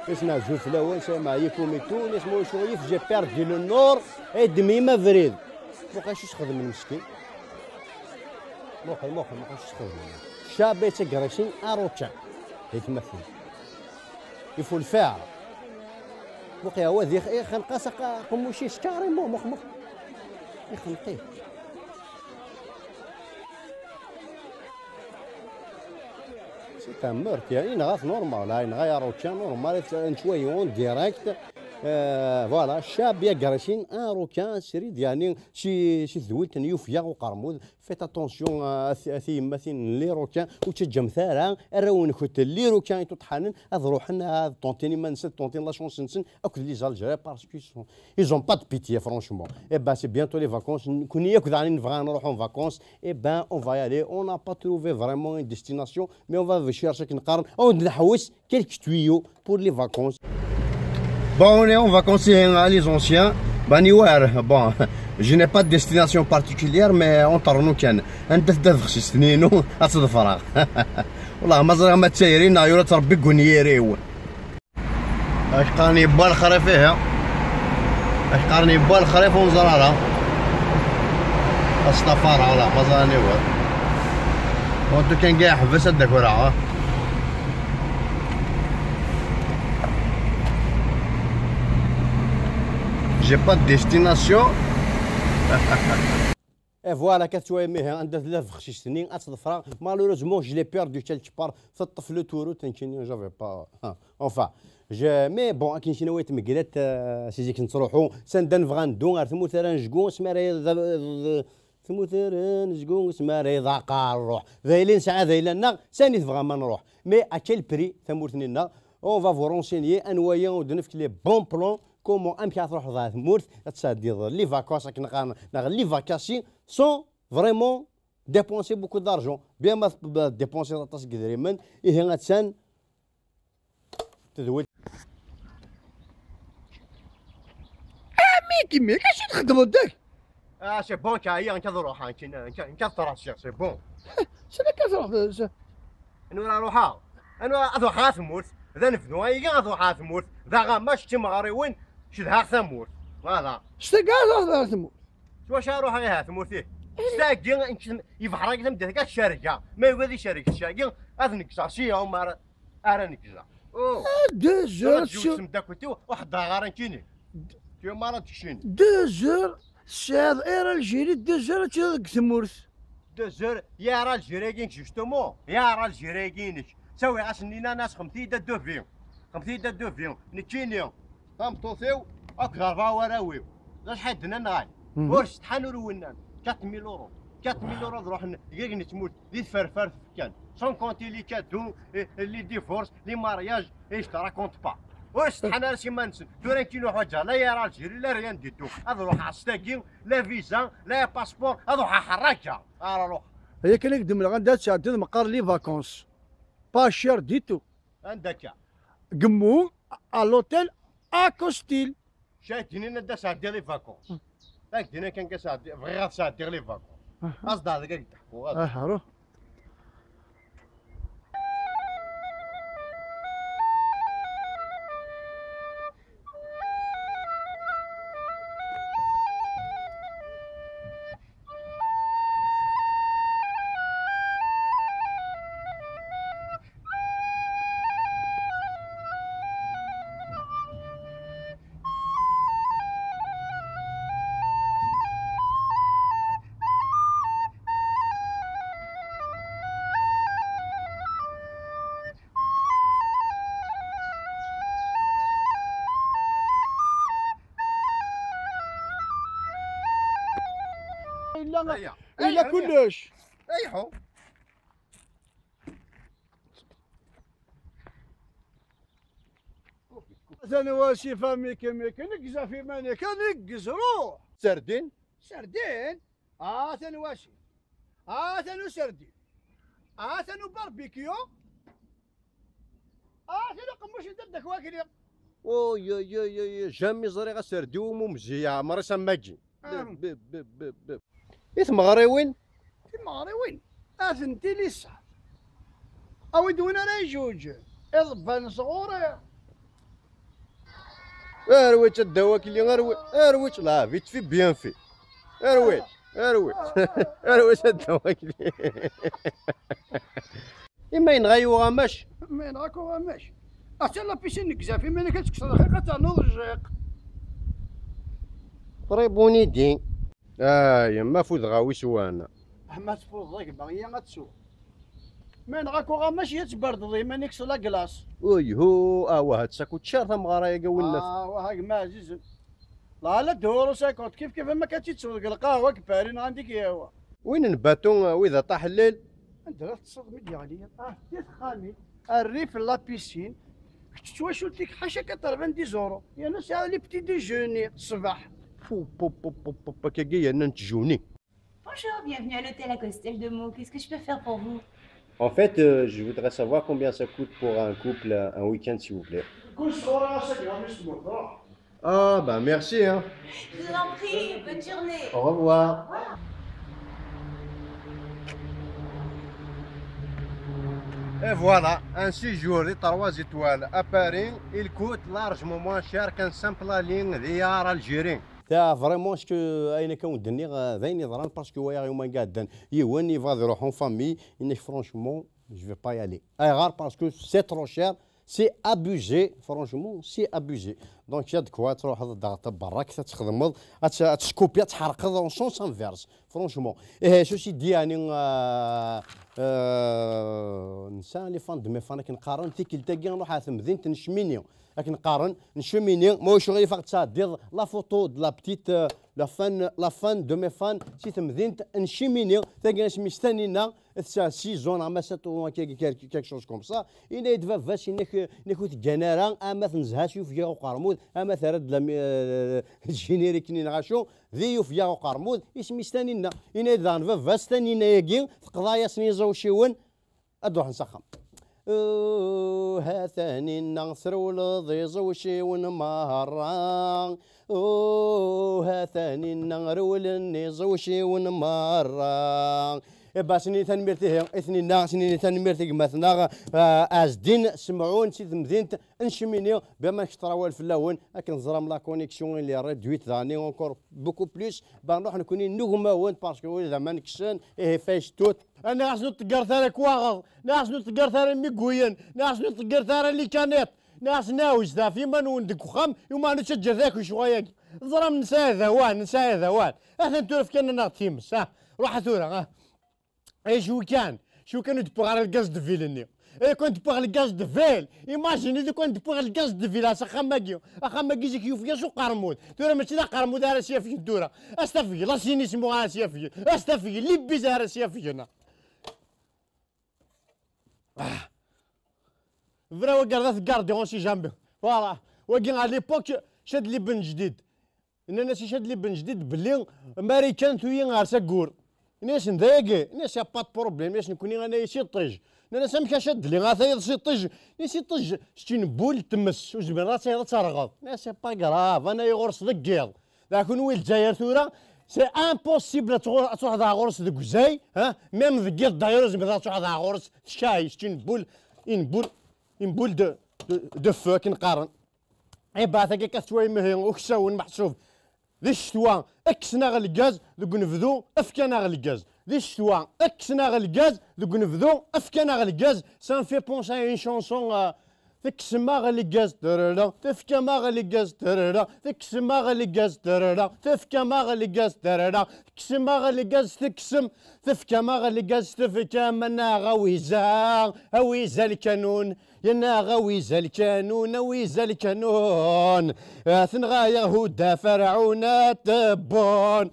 Isneɛzul fell-awen, ça m'a yikum et tout, nisma ucu yif, j'ai perdu le nord, addem-iyi abrid. Muqel acu sxedmen meskin. Muqel, muqel, muqel acu sxedmen. Cab yettaggara-sin arukan. Aytmaten. Ifu lfaɛra. Muqel, wa d ix-, ixenq-as aq-, aqemmuc-is carrément, muqel, muqel. Ixenq-it. C'est un meurtre, yani, yenɣa-t normal, ha, yenɣa arukan normal, netwayi en direct. Euh, voilà, cab yettaggara-sin arukan, srid, yani, si, si tedwilt n Yufya Uqermud. Faites attention, euh, a ti-, a tiyemmatin n les requins, ur ttaǧǧamt ara arraw-nkent les requins ituṭḥanen ad ruḥen ad ṭṭuntin iman-nsen, ad ṭṭuntin la chance-nsen akked les Algériens, parce qu'ils sont, ils ont pas de pitié, franchement. Eh ben, c'est bientôt les vacances. Nekkni akk daɣen nebɣa ad nruḥ en vacances. Eh ben, on va y aller. On n'a pas trouvé vraiment une destination, mais on va chercher akken qqaren, ad neḥwes quelques tuyaux pour les vacances. Bon, on est en vacances ihi à les anciens. Baniwer, bon, je n'ai pas de destination particulière, mais on ternu kan. Anda tedda tbexsist-nni-inu ad tt-ḍefreɣ. Wallah, ma ẓriɣ ma d tayri neɣ yura-tt Rebbi deg unyir-iw. Ak qqaren yewwa lexrif, ihi. Ak qqaren yewwa lexrif ur neẓri ara. Aṣṭafar, ala, ma ẓran iwal. Wantu kan ga yeḥbes ad d-akreɣ, ha. J'ai pas de destination. Et voilà, akka tettwayem ihi anda tella tbexsist-nni, ad tt-ḍefreɣ. Malheureusement, je l'ai perdu quelque part. Teṭṭef le taureau, nekkini, j'avais pas. Enfin, je, mais bon, akken kina wa tmeglat, euh, si zik nettruḥu, s anda nebɣa neddu, ɣer tmurt ara nezgu, asmi ara yeḍ-, tmurt ara nezgu, asmi ara iḍaq ṛṛuḥ. D ayla nesɛa, d ayla-nneɣ, sani tebɣam ad nruḥ. Mais à quel prix, tamurt-nni-nneɣ? On va vous renseigner, anwa-yi ur d-nefk les bons plans, comment, amek ara truḥeḍ ɣer tmurt, ad tesɛeddiḍ les vacances, akken qqaren, neɣ les vacations, sans vraiment dépenser beaucoup d'argent. Bien ma tb-, dépenser aṭas n yedrimen, ihi attan tedwilt. Ah, Miki, Miki, acu txeddmeḍ deg? Ah, c'est bon, kaya, nka ad ruḥeɣ, nka, nka, nka ad trasiɣ, c'est bon. Sani ka truḥ, s- Anwa ara ruḥeɣ? Anwa ad ruḥeɣ ɣer tmurt? D anebdu ayagi ad ruḥeɣ ɣer tmurt. D aɣamac d timeɣriwin, cedhaɣ tamurt. Voilà. S tagi ad ruḥeɣ ɣer tmurt. S wacu ara ruḥeɣ ihi ɣer tmurt-ih? S tagi, nekk, ibḥer-agi tameddit-agi ad cergeɣ. Ma yugad icerg s tagi, ad neggzeɣ si yawm ara, ara neggzeɣ. Oh. Ah, deux heures, ttjuɣ s tmeddakelt-iw, ur ḥeddreɣ ara nekkini. Tuyam ara d-kcini. Deux heures, tesɛiḍ Air Algérie, deux heures ad tiliḍ deg tmurt. Deux heures, ya Air Algérie-agi-inek, justement, ya Air Algérie-agi-inek. Ttawiɣ-as-nni, nnan-as, xemt-iyi-d adubi. Xemt-iyi-d adubi. Nekkini, tameṭṭut-iw, akked rebɛa warraw-iw. D acḥal d-nnan ɣay? Mhm. Ur setḥan ur winnan. Quatre mille euros. Quatre mille euros ad ruḥen deg tmurt, di tferfart kan. Sans compter les cadeaux, et, et les divorces, les mariages, et je te raconte pas. Ur setḥan ara s iman-nsen. Tura nekk nuḥwaǧeɣ la Air Algérie, la rien du tout. Ad ruḥeɣ s tagi, la visa, la passeport, ad ruḥeɣ ḥerraka. Ara ruḥeɣ. Aya kan i k-d-mleɣ anda ad tesɛeddiḍ meqqar les vacances. Pas cher du tout. Anda akka? Gemmu, à l'hôtel Acostil. Cahid, inin ad d-sɛeddiɣ les vacances. Ak-d-inin kan ka sɛeddi-, bɣiɣ ad sɛeddiɣ les vacances. Aha. Aẓ-d ar deg ad k-d-ḥkuɣ, aẓ-d. Aha, ruḥ. Aya. Ila kullec. Ayḥu. Atan wasif am Mickey Mickey, neggez ɣef iman-ik, neggez, ruḥ! Serdin? Serdin? Atan wasif. Atan userdin. Atan ubarbecue. Atan uqemmuc n dadda-k wakli. Oy, oy, oy, oy, oy, jamais ẓriɣ aserdi umumzi yeɛmer-as am wagi. Ah. Beb, beb, beb, beb. I tmeɣriwin? Timeɣriwin, atenti li ṣṣeḥ. Awi-d win ara iǧewǧen. Iḍebbalen sɣur-i. Arwit a dda wakli, arwi-, arwit, la vite fait, bien fait. Arwit, arwit. Arwit a dda wakli. I ma yenɣa-yi uɣamac? Ma yenɣa-k uɣamac? Atan la piscine neggez ɣef iman-ik, ad tekkseḍ lxiq, ad ternuḍ jjiq. Très bonne idée. Ay, ma fudeɣ a wi swan. Ma tfudeḍ a gma, iya ad tsuɣ. Ma yenɣa-k uɣamac, ya tberdeḍ iman-ik s la glace. Uyhu, ah, wah, ad sakut cher tameɣra-agi a winna. Ah, wah, a gma ɛzizen. La, la deux euros cinquante, kif kif am akka tt-ittuḍ deg lqahwa, deg Paris, neɣ anda i k-yehwa. Win n bateau, wid a ṭaḥ llel. Anda ara teṭṭseḍ mi d-yeɣli? Ah, di texxamin. Rrif, la piscine. Kečč d twacult-ik ḥaca quatre-vingt-dix euros. Yerna sɛiɣ les petits déjeuners ṣṣbeḥ. Pu, pu, pu, pu, pu, pu, akkagi yerna nettjuni. Bonjour, bienvenue à l'hôtel Acostel de Meaux. Qu'est-ce que je peux faire pour vous ? En fait, euh, je voudrais savoir combien ça coûte pour un couple, un, un week-end, s'il vous plaît. Kul sɣur ass-agi ɣer mi s-tmuḍra. Ah, bah merci, hein. Je vous en prie, bonne journée. Au revoir. Et voilà, un séjour de trois étoiles à Paris, il coûte largement moins cher qu'un simple aller d'Air Algérie. Ta vraiment, ce que ayen akka wen-d-nniɣ, euh, d ayen yeḍran, parce que wayeɣ yuma iɛeddan yiwen yebɣa ad iruḥ en famille, yenna-k franchement, je vais pas y aller. Ayɣer? Parce que c'est trop cher, c'est abusé, franchement, c'est abusé. Donc, il y a de quoi, ad truḥeḍ ad d-taɣeḍ taberrakt, ad txedmeḍ, ad t-, ad teskupiḍ, ad tḥerqeḍ en sens inverse, franchement. Ihi, ceci dit, yeɛni, euh, euh, nesɛa les fans de mes fans akken qqaren, tikkelt-agi nruḥ ar temdint n Cmini. Akken qqaren, n Cmini, ma ulac aɣilif ad ɣ-d-tɛeddiḍ la photo de la petite, euh, la fan, la fan de mes fans, si temdint n Cmini, tagi asmi-s Tanina, tesɛa six ans, ama sept ans, quelque, quelque, quelque chose comme ça. Yenna-yi-d baba-s, yenna-k, yenna-k ur teggan ara, ama tenza-s yufeg-aɣ uqermud, ama terra-d la mi-, euh, générique-nni neɣ acu, di yufeg-aɣ uqermud, isem-is Tanina. Yenna-yi-d daɣen baba-s, Tanina-agi, teqḍa-yasen iẓawciwen, ad ruḥen s axxam. Uh, ha Tanina, trewleḍ iẓawciwen merra. Uh, ha Tanina, rewlen iẓawciwen merra. Iba, as-nini tanemmirt ihi i Tanina, as-nini tanemmirt i gma-tneɣ, uh, Ɛezdin Semɛun, si temdint n Cmini, bima nekk ttrawal fell-awen, akken teẓram la connexion elle est réduite, daɣen encore beaucoup plus, ba nruḥ nekni nugem-awen, parce que wid aman kksen, ihi face tout. Nniɣ-asen ur ṭeggret ara akk waɣeḍ, nniɣ-asen ur ṭeggret ara imiguyen, nniɣ-asen ur ṭeggret ara les canettes, nniɣ-asen ɛawzet ɣef iman-nwen deg uxxam, i umar ur ttaǧǧat akk ccɣel-agi. Teẓram nesɛa d awal, nesɛa d awal. Atan tura fkan-aneɣ-d times, ah. Ruḥ tura, ah. Ay, cwi kan, cwi kan ur d-wwiɣ ara lgaz de ville-nni. Ay, kan d-wwiɣ lgaz de ville, imagine, kan d-wwiɣ lgaz de ville, s axxam-agi. Axxam-agi zik yufeg-as uqermud. Tura mačči d aqermud ara s-yafgen tura. As-tafeg, la sinismu ara s-yafgen. As-tafeg, libbiz ara s-yafgen. Ah. Vrai, wagi ar d at garde, on sait jamais. Voilà. Wagi, à l'époque, Chadli Ben Jdid. Nnan-as i Chadli Ben Jdid belli Marikan tuyi ɣer-s aggur. Nnan-asen d ayagi. Nnan-as, y a pas de problème. Nnan-as, nekkni ad nayes iṭij. Nnan-as, amek a Chadli, a tayeḍ s iṭij? Nnan-as, iṭij, c'est une boule n tmes, ur zmireḍ ad tayeḍ ad terɣeḍ. Nnan-as, c'est pas grave, ad nayeɣ ɣur-s deg yiḍ. Daɣ kunwi Lezzayer tura, c'est impossible ad tɣur-, ad truḥeḍ ɣer ɣur-s deg uzay, hein? Même deg yiḍ d'ailleurs ur zmireḍ ad truḥeḍ ɣer ɣur-s, tcay, c'est une boule, une boule, une boule de, de, de feu, akken qqaren. Ibaɛt akka tettwayem ihi uksawen meḥsub. Di ccetwa, kksen-aɣ lgaz, deg unebdu, fkan-aɣ lgaz. Di ccetwa, kksen-aɣ lgaz, deg unebdu, fkan-aɣ lgaz. Ça me fait penser à une chanson, euh, tekksem-aɣ lgaz, tarara, tefkam-aɣ lgaz, tarara, tekksem-aɣ lgaz, tarara, tefkam-aɣ lgaz, tarara, tekksem-aɣ lgaz, tekksem, tefkam-aɣ lgaz, tefkam, a naɣ awiza, awiza lkanun. Yenna awiza lkanun, awiza lkanun, tenɣa Yahuda Ferɛun at Tebbun.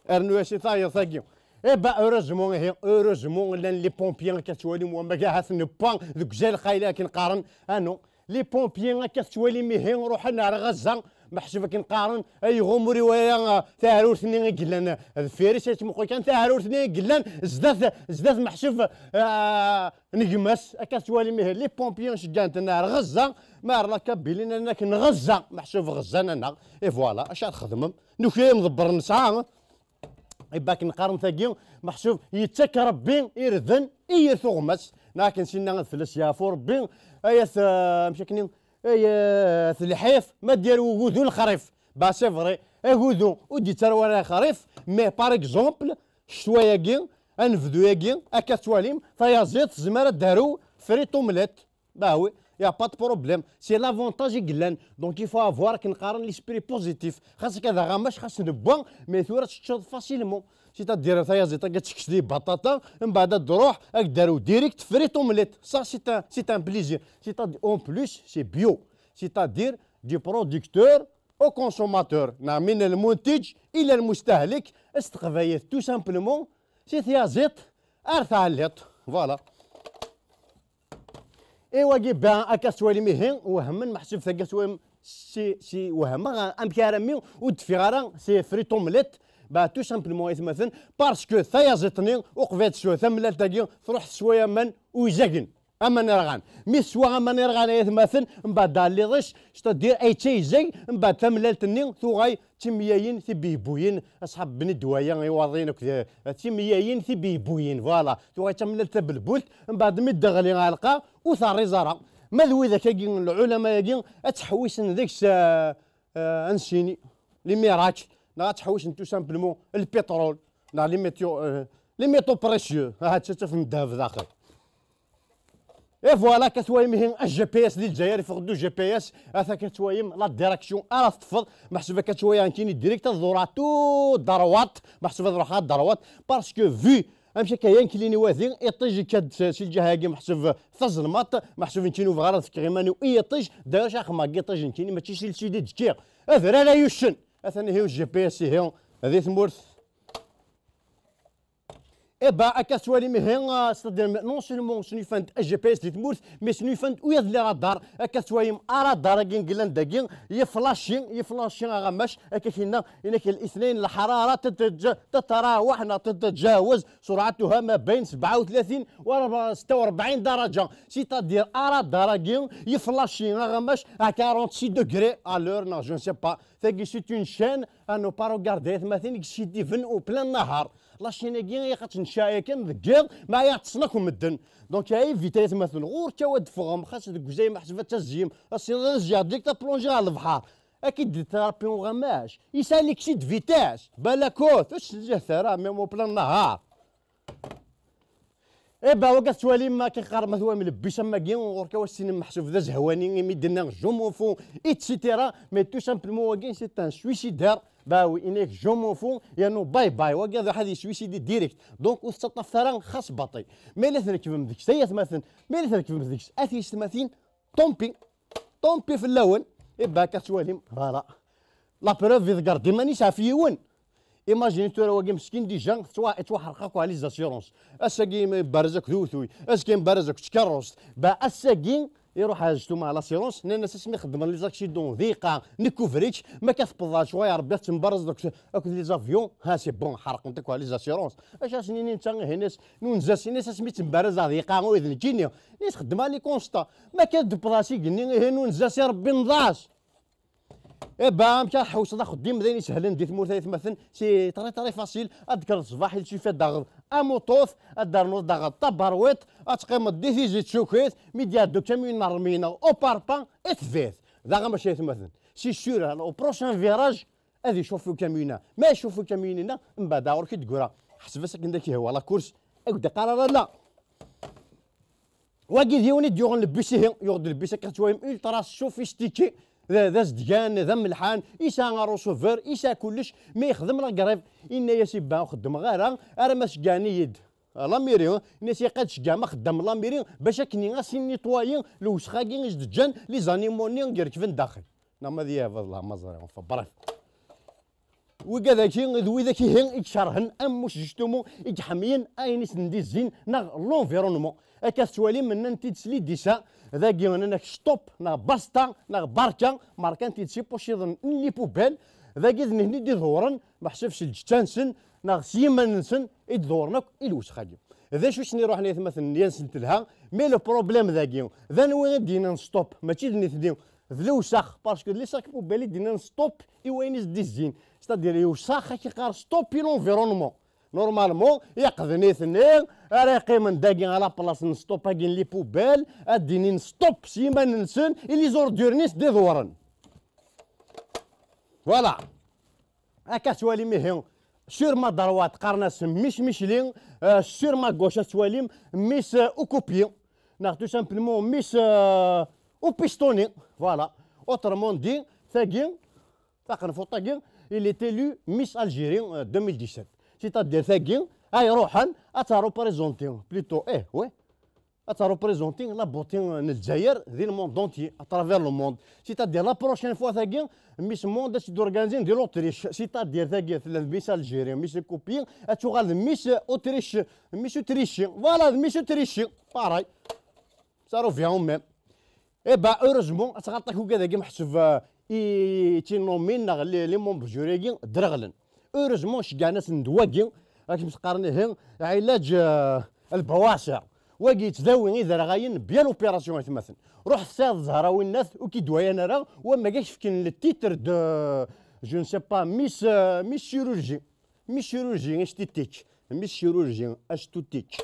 Rnu-as i tayeḍ-agi. Eh ben, heureusement, ihi, heureusement, llan les pompiers, akka tettwalim, wamma ahat newwa deg uzal qayla akken qqaren. Ah non, les pompiers, akka tettwalim, ihi, ruḥen ar Gaza, meḥsub akken qqaren, ay ɣumri waya, ah, taɛrurt-nni i yellan, ah, deffir-is, ay tmuqel kan taɛrurt-nni i yellan, zdat, zdat meḥsub, ah, n gma-s, akka tettwalim, ihi, les pompiers ceggɛen-ten ar Gaza, ma ar la Kabylie, nnan akken Gaza, meḥsub Gaza, nana, et voilà, acu ara txedmem? Nuki imḍebbren nesɛa, Ibakken qqaren tagi, meḥsub yettak Rebbi irden i yir tuɣmas, neɣ akken sinna ad fell-as yeɛfu Rebbi, ay at, eh, amek akken, ay at lḥif, ma d-yerwi ugudu lexrif. Bah, c'est vrai, agudu ur d-yettarew ara lexrif, mais par exemple, ccetwa-agi, anebdu-agi, akka tettwalim, tayaziḍt tezmer ad d-tarew frites omelette. Bah oui, il y a pas de problème. C'est l'avantage i yellan. Donc il faut avoir, akken qqaren, l'esprit positif. Xas akka d aɣamac, xas newwa, mais tura teččeḍ facilement. C'est-à-dire, tayaziḍt-agi ad tekkes di baṭaṭa, mbeɛd ad d-truḥ, ad k-d-tarew direct frites omelette. Ça, c'est un, c'est un plaisir. C'est-à-dire, en plus, c'est bio. C'est-à-dire, du producteur au consommateur. Neɣ min lmuntiǧ ila lmustahlek, s teqbaylit, tout simplement, si tyaziḍt ar tɛelliḍt. Voilà. Et wagi, ben, akka tettwalim ihi, wehmen, meḥsub tagi tettwalim si, si wehmeɣ, amek ara mi ur d-teffiɣ ara, c'est frites omelette, ben, tout simplement, aytmaten, parce que tayaziḍt-nni, uqbel ad teswa tamellalt-agi, truḥ teswa aman uzagen, aman irɣan. Mi teswa aman irɣan, aytmaten, mbeɛd ɛelliḍ-is, c'est-à-dire, ay ttayzag, mbeɛd tamellalt-nni tuɣal d timeyyayin tibeybuyin, aṣḥab Bni Dwaya, iwaḍiyen akked, eh, timeyyayin tibeybuyin, voilà. Tuɣal d tamellalt tabelbult, mbeɛd mi d-teɣli ɛelqa, ur terriẓ ara. Ma d widak-agi, lɛulama-agi, ad ttḥewwisen deg-s, eh, eh, ad nessini, les miracles, neɣ ad ttḥewwisen tout simplement lpiṭrul, neɣ les métaux, eh, les métaux précieux. Aha, tettafem ddheb daxel. Et voilà, akka tettwalim ihi G P S di Lezzayer, iffeɣ-d u G P S, ata akka tettwalim la direction ara teṭṭfeḍ, meḥsub akka tettwali nekkini direct ad ḍureɣ tout droite, meḥsub ad ruḥeɣ à droite, parce que vu amek akka yank lini wadi, iṭij ikka-d si lǧiha-agi, meḥsub tazelmaḍt, meḥsub nekkini ur bɣiɣ ara ad fkeɣ iman-iw i yiṭij, d'ailleurs axemmeɣ deg yiṭij nekkini, mačči si lsud i d-kkiɣ. Adrar ay uccen! Atan ihi u G P S ihi, di tmurt. Eh ben, akka tettwalim ihi, ah, c'est-à-dire, non seulement snuyfan-d G P S di tmurt, mais snuyfan-d ula d les radars, akka tettwalim aradar-agi n Gland-agi, yeflaci, yeflaci aɣamac, akka k-yenna, inak الاثنين الحرارة تتج-، تتراوح neɣ تتجاوز سرعتها ما بين سبعة وثلاثين و ستة وأربعين درجة. C'est-à-dire, aradar-agi yeflaci aɣamac à quarante-six degrés à l'heure, neɣ je ne sais pas. Tagi, c'est une chaîne à ne pas regarder, aytmaten, i yessiddiven au plein nahar. La chaîne-agi, ilaq ad tennec yakan deg yiḍ, ma yeɛṭes akk medden. Donc, à éviter, aytmaten, ɣur-k a wa d-teffɣem, xas deg uzay, meḥsub ad tazzim, ass-nni ad nezziɣ direct ad plongiɣ ɣer lebḥer. Ad k-id-itrapi uɣamac. Yesɛa l'excès de vitesse. Balakot, ur s-tezzihet ara, même au plein nahar. Eh ben, wagi tettwalim, akken qqaren ma twalim, lebbi-s am wagi, ɣur-k a wa s-tinem meḥsub d azehwani, imi d-nna je m'en fous, et cetera. Mais tout simplement, wagi, c'est un suicidaire. Bah oui, inak je m'en fous, yernu bye bye. Wagi ad iruḥ ad yeswisidi direct. Donc, ur tettaṭṭafet ara xas baṭi. Ma yella trekbem deg-s, ay atmaten, ma yella trekbem deg-s, a tiyessetmatin, tant pis. Tant pis fell-awen. Eh ben, akka tettwalim, voilà. La preuve, iḍegger-d iman-is ɣef yiwen. Imagine tura wagi meskin, déjà tettwa-, tettwaḥerq akk les assurances. Ass-agi yembarez akk d uwtuy, azekka yembarez akk d tkerrust. Bah, ass-agi iruḥ ɛeztu ma l'assurance, nnan-as asmi xeddmen les accidents d iqa, nekk ubrik, ma akka tewweḍ ɣer ccɣel, Rebbi, ad tembarezeḍ akk, akk les avions, ha, c'est bon, ḥerqent akk les assurances. Acu as-nini netta, ihi, nnan-as, nunez-as, nnan-as asmi ttembarezeɣ d iqa, ur d nekkini. Nnan-as xeddem les constats. Ma akka d-tewweḍ ɣer s igenni, ihi, nunez-as i Rebbi, nḍaɛ-as. Eh ben, amek ara tḥewseḍ axeddim d ayen isehlen di tmurt, ay atmaten? C'est très, très facile. Ad d-tekkreḍ ṣṣbeḥ, il suffit ad d-taɣeḍ amuṭut, ad d-ternuḍ daɣen taberwiṭ, ad teqqimeḍ di tizi tsukit, mi d-iɛedda ukamyun n ṛṛmey-nneɣ au parpaing, et tebɛed. Daɣen mačči, ay atmaten. C'est sûr, au prochain virage, ad icufi ukamyun-a. Ma icufi ukamyun-a, mbeɛd ɣur-k i d-teggra. Ḥseb-as akken d ak-ihwa la course, ad k-d-iqqar ara la. Wagi d yiwen i d-yuɣen lebbi-s, ihi, yuɣ-d lebbi-s akka tettwalim ultra sophistiqué, d, d azedgan, d amelḥan, yesɛa receveur, yesɛa kullec, mi yexdem la grève, yenna-yas i Ben, ur xeddmeɣ ara, ara ma ceggɛen-iyi-d la mairie, yenna-yas, ilaq ad tceggɛem axeddam n la mairie, bac akken ad s-nettoyer lewsex-agi i s-d-ǧǧan les animaux-nni i irekben daxel. Neɣ ma d yabaḍ la ma ẓriɣ, enfin, bref. Wigad-agi d widak ihi i ikerhen ammus, justement, i iḥemmlen ayen i sen-d-izzin neɣ l'environnement. Akka tettwalim, nnan-t-id s lidisa, dagi nnan-ak stop neɣ basta neɣ barka, markan-t-id s ipuciḍen n les poubelles. Dagi d nitni i d-iḍewren, meḥsub s lǧetta-nsen neɣ s yiman-nsen i d-ḍewren akk i lwesxa-agi. D acu i sen-iruḥen i atmaten n Yas n Telha? Mais le problème dagi, d anwi i d-yennan stop? Mačči d nitni, d lewsex, parce que d les sacs poubelles i d-yennan stop i wayen i s-d-izzin. C'est-à-dire, yewsex, ad k-iqqar stop i l'environnement. Normalement, iqed nitni ara yeqqimen dagi à la place n stop-agi n les poubelles, ad d-inin stop s yiman-nsen i les ordures-nni s-d-iḍewren. Voilà. Akka tettwalim ihi, sur ma droite qqaren-as Miss Michelin, euh, sur ma gauche ad tettwalim Miss, euh, au copier, neɣ tout simplement Miss, euh, au pistonnier. Voilà. Autrement dit, tagi, taqenfuṭ-agi, il est élu Miss Algérie, euh, deux mille dix-sept. C'est-à-dire tagi, ay ruḥen ad tt-représenter, plutôt, eh, ouais, ad tt-représenter la beauté n Lezzayer di le monde entier, à travers le monde. C'est-à-dire la prochaine fois tagi, Miss Monde ad tt-organiser di l'Autriche. C'est-à-dire tagi tella d Miss Algérie, Miss Copie, ad tuɣal d Miss Autriche, Miss Autriche. Voilà, d Miss Autriche. Pareil. Ça revient au même. Eh ben, heureusement, ad tɣaṭ akk ugad-agi meḥsub, euh, i, i tt-innomin neɣ les, les membres jury-agi dreɣlen. Heureusement, ceggɛen-asen-d wagi, akken s-qqaren ihi, ɛilaǧ, euh, lbawaṣir. Wagi yettdawi iderɣalen bien l'opération, atmaten. Ruḥ tesɛiḍ zzhara winnat, ur k-id-wayan ara, wamma ak-fken le titre de, je ne sais pas, Miss, euh, Miss Chirurgie. Miss Chirurgie esthétique. Miss Chirurgie esthétique.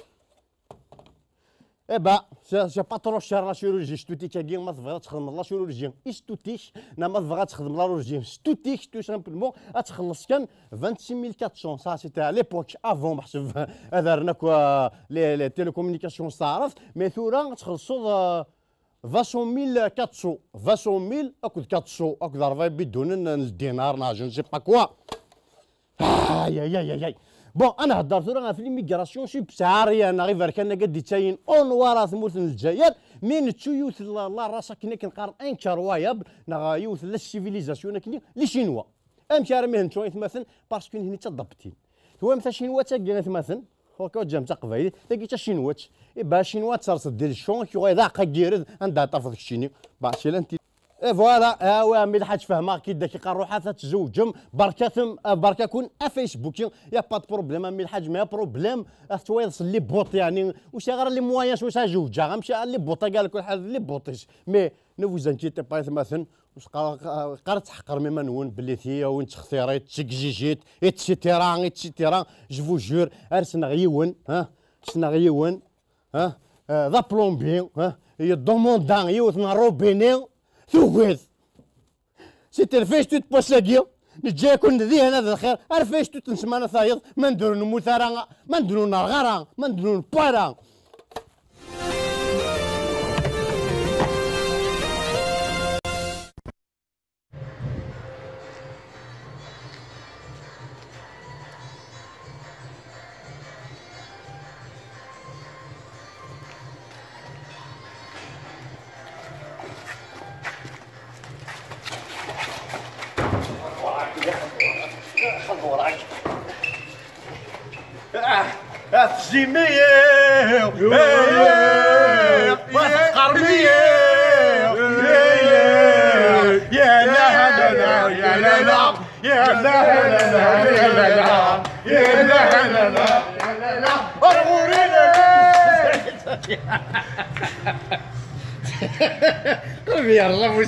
Eh ben, c'est, c'est pas trop cher la chirurgie esthétique-agi, ma tebɣiḍ ad txedmeḍ la chirurgie esthétique, neɣ ma tebɣiḍ ad txedmeḍ la chirurgie esthétique, tout simplement, ad txelleṣ kan vingt-six mille quatre cents. Ça, c'était à l'époque, avant, meḥsub ad rren akk, euh, les, les télécommunications s taɛrabt, mais tura ad txellṣeḍ, euh, vingt-cinq mille quatre cents. Vingt-cinq mille akked quatre cents, akked rebɛa ibidunen n ldinar, neɣ je ne sais pas quoi. Ay, ay, ay, ay, ay. Bon, ad nehder tura ɣef l'immigration subsaharienne, neɣ iberkan-agi d-ittayen au noir ar tmurt n Lezzayer, mi nettu yiwet la, la race akken, akken qqaren incroyable, neɣ yiwet la civilisation akken, les Chinois. Amek armi nettu atmaten? Parce que nitni d tadabtin. Twam tacinwat-agi atmaten? Ok, ur ǧǧam taqbaylit, tagi d tacinwat. Iba acinwa ad terseḍ di lecon, ak yuɣal d aɛeqqa n yired, anda ad tafeḍ keččini? Bah, c'est l'anti-. Et voilà, ah ouais, a mmi Lḥaǧ, fehmeɣ-k-id, ak iqqar ruḥ ad tzewǧem, berkatem, ah, berka-ken a Facebook, y a pas de problème, a mmi Lḥaǧ, mais problème, ah, tettwayeḍ s les bottes, yeɛni, ur sɛiɣ ara les moyens, ur sɛiɣ zewǧeɣ, amek ara les bottes, agi ala kul ḥal les bottes. Mais ne vous inquiétez pas, atmaten, ur s-qqar-, qqar ad tḥeqrem iman-nwen, belli tiyawin ttextirit, ttexzizit, et cetera, et cetera. Je vous jure, ar ssneɣ yiwen, ah, ssneɣ yiwen, ah, ah, d aplombier, ah, yeddumunda yiwet n robinet, tugiḍ. Si terfayt n wass-agi, neǧǧa-yakun dihin ad lxir, ar fayt n ssmana tayeḍ, ma ndru nemmut ara, ma ndru nerɣ ara, ma ndru newwa ara. Ah, ah, tezimi, eh, eh, eh, wa tqermi, eh, eh, eh, ya la la la, ya la la, ya la la la, ya la la, ya la la, ya la la, ya la la. قرب يا الله.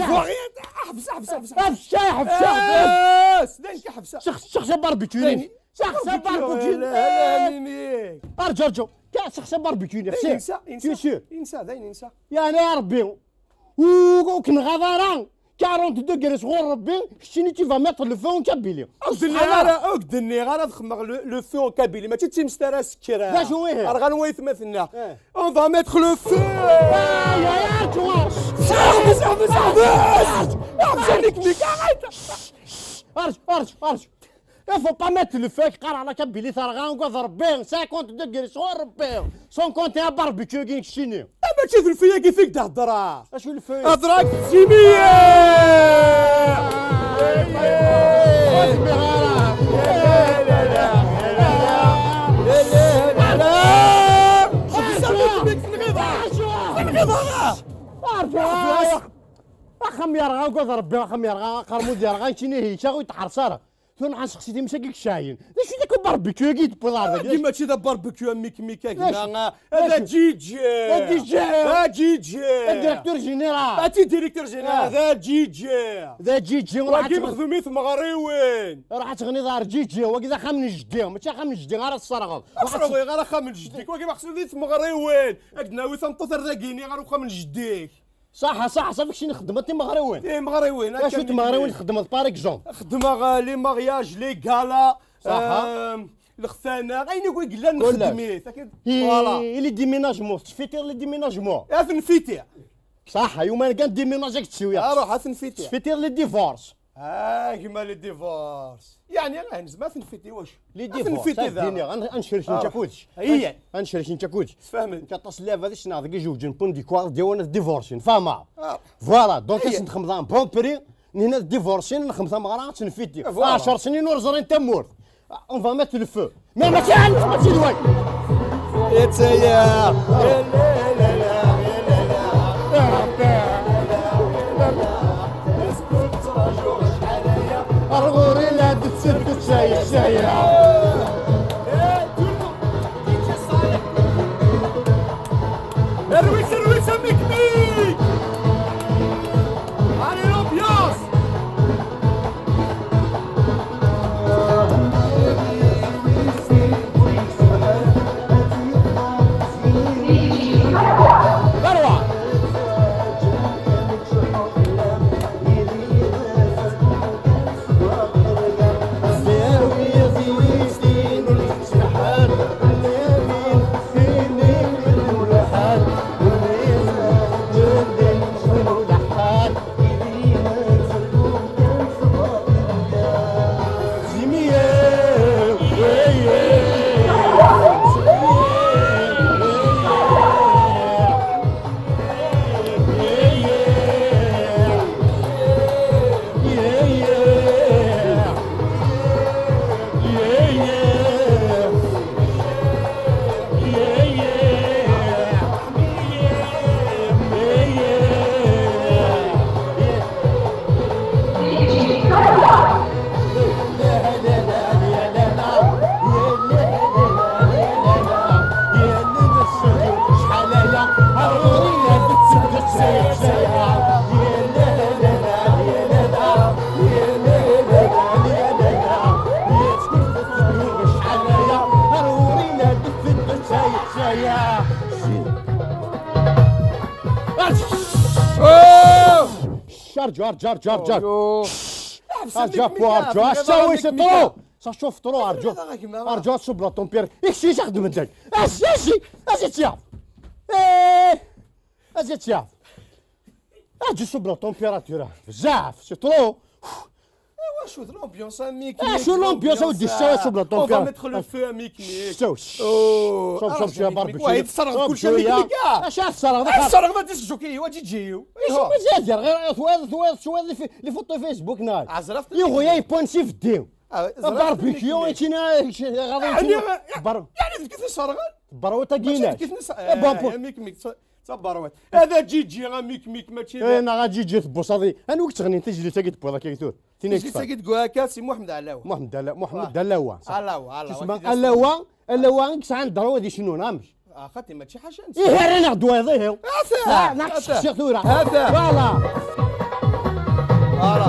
Ḥebs, ḥebs, ḥebs. Ḥebs, ḥebs, ḥebs. Dayen kan ḥebs. Sexs-, sexs abarbecue-nni. Dayen. Sexs abarbecue-nni. Arǧu, arǧu. Ka-, sexs abarbecue-nni. Dayen insa, insa. Insa, dayen insa. Yeɛni a Rebbi. Ur, ur k-nɣaḍ ara. Quarante degrés ɣur Rebbi, keččini tu vas mettre le feu en Kabylie. Ur k-d-nniɣ ara, ur k-d-nniɣ ara ad xemmeɣ le, le feu en Kabylie, mačči d timest ara sekra. D acu ihi? Ar ɣanwa aytmaten-nneɣ. Eh. On va mettre le feu. Ay, ay, ay, tu vois. Ḥbes, ḥbes, ḥbes. Ḥbes, arrête. Arrête, arrête, arrête. Il faut pas mettre le feu, qqareɣ la Kabylie terɣa, ugad Rebbi, cinquante degrés ɣur Rebbi, cinquante et un barbecue-agi n keččini. Eh, mačči d lfeu-agi i d-heddreɣ. Acu lfeu? Heddreɣ-ak d timiya! Tenɣiḍ-aɣ! Tenɣiḍ-aɣ! Axxam yerɣa, ugad Rebbi, axxam yerɣa, aqermud yerɣa, keččini hi, kečč ur yettḥerṣ ara. Tura nḥa nseqsi times-agi yecɛen. D acu d akk barbecue-agi i d-tewwiḍ ɣer dagi? Agi mačči d barbecue a Mikmik, a gma. D acu? D aǧiǧi. D aǧiǧi. D aǧiǧi. D directeur général. Mačči directeur général, d aǧiǧi. D aǧiǧi. Wagi mexdum i tmeɣriwin. Ruḥ ad teɣniḍ ɣer ǧiǧi. Wagi d axxam n jeddi. Mačči axxam n jeddi ara tesserɣeḍ. Ur sserɣeɣ ara axxam n jeddi-k. Wagi mexdum i tmeɣriwin. Ad d-nawi tameṭṭut ar dagi-ni ɣer uxxam n jeddi-k. Ṣaḥa, ṣaḥa, ṣafi keččini xeddmeḍ timeɣriwin. Timeɣriwin, acu akka tmeɣriwin txeddmeḍ, par exemple? Xeddmeɣ, euh, les mariages, les galas, ṣaḥa. Euh, lextana, ayen akk i yellan nxeddem-it. Akken, i, voilà. I les déménagements, tettfitiḍ les déménagements? Ad ten-fitiɣ. Ṣaḥa, yuma kan déménage ad k-tsewiɣ. Aruḥ, ad ten-fitiɣ. Tettfitiḍ les divorces. Ah, gma, les divorces. Yeɛni, ah, nezmer ad ten-nfiti, wac? Les divorces, ad ten-nfiti ad d-iniɣ, ad n-, ad necrek nekk akked-k. Ad necrek nekk akked-k. Tfehmem? Nekk aṭas n leɛbad i ssneɣ deg ijewǧen n Pont du Coir, d-yawan ad divorcen, fehmeɣ. Voilà, donc ad sen-nxedmeḍ un bon prix, nihin ad divorcen, nxedmeḍ tameɣra, ad ten-nfiti. Voilà. Ɛecṛ snin ur ẓrin tamurt. On va mettre le feu. Mais mačči ɛni, mačči d way. Ar ɣur-i la d-tseddet caya, caya. Rwis, rwis, a Mikmik. Allez, l'ambiance. Arǧu, arǧu, arǧu, arǧu. Arǧu, arǧu, arǧu, acu-t, c'est trop. Ça chauffe trop, arǧu. Arǧu, ad tṣubb la température. Ikci, acu xedmen dagi? Aci, aci, aci tt-yaɣ. Eh, aci tt-yaɣ. Arǧu, tṣubb la température. Bezzaf, c'est trop. Wacu d l'ambiance, a Mick, Mick, acu l'ambiance, a udi, ssawal, tṣubb la température. On va mettre le feu, a Mick, Mick. Ssawal. Oh, ṣṣawal, ah, ṣṣawal, a Mick, barbecue, Mick, ya. Wayeḍ tesserɣeḍ, barbecue, ya. Acu ara tesserɣeḍ? Acu ara tesserɣeḍ, a Ǧiǧi? Acu mazal gar ɣer twayeḍ, twayeḍ, twayeḍ les photos Facebook, neɣ? Iɣuya yewwan s ibeddi. Barbecue, iččina, iɣaḍ, iččina. Yeɛni, yeɛni tefkiḍ-as aserɣal? Tebberwiḍ-agi-inek. Eh, bon, a Mick, Mick, d taberwiḍt. Hada Ǧiǧi, a Mick, Mick, mačči d... Eh, neɣ a Ǧiǧi, tebbuṣaḍ-iyi. Anwa i yettɣennin tizlit-agi d-tewwiḍ akka i tura? Tin i... Tizlit-agi deg wakka, si Muḥemmed Ɛlawa. Muḥemmed Ɛla-, Muḥemmed Ɛlawa, ṣaḥ. Ɛlawa, Ɛlawa. Isem-is Ɛlawa, Ɛlawa i yesɛan ddrew ad icennun, amek? Ah, xaṭi, mačči ḥaca-nsen. Ihi, rran-aɣ-d wayeḍ, ihi. Ata, ah, neɣ ata. Ttseqsiɣ tura. Ata. Voilà. Voilà.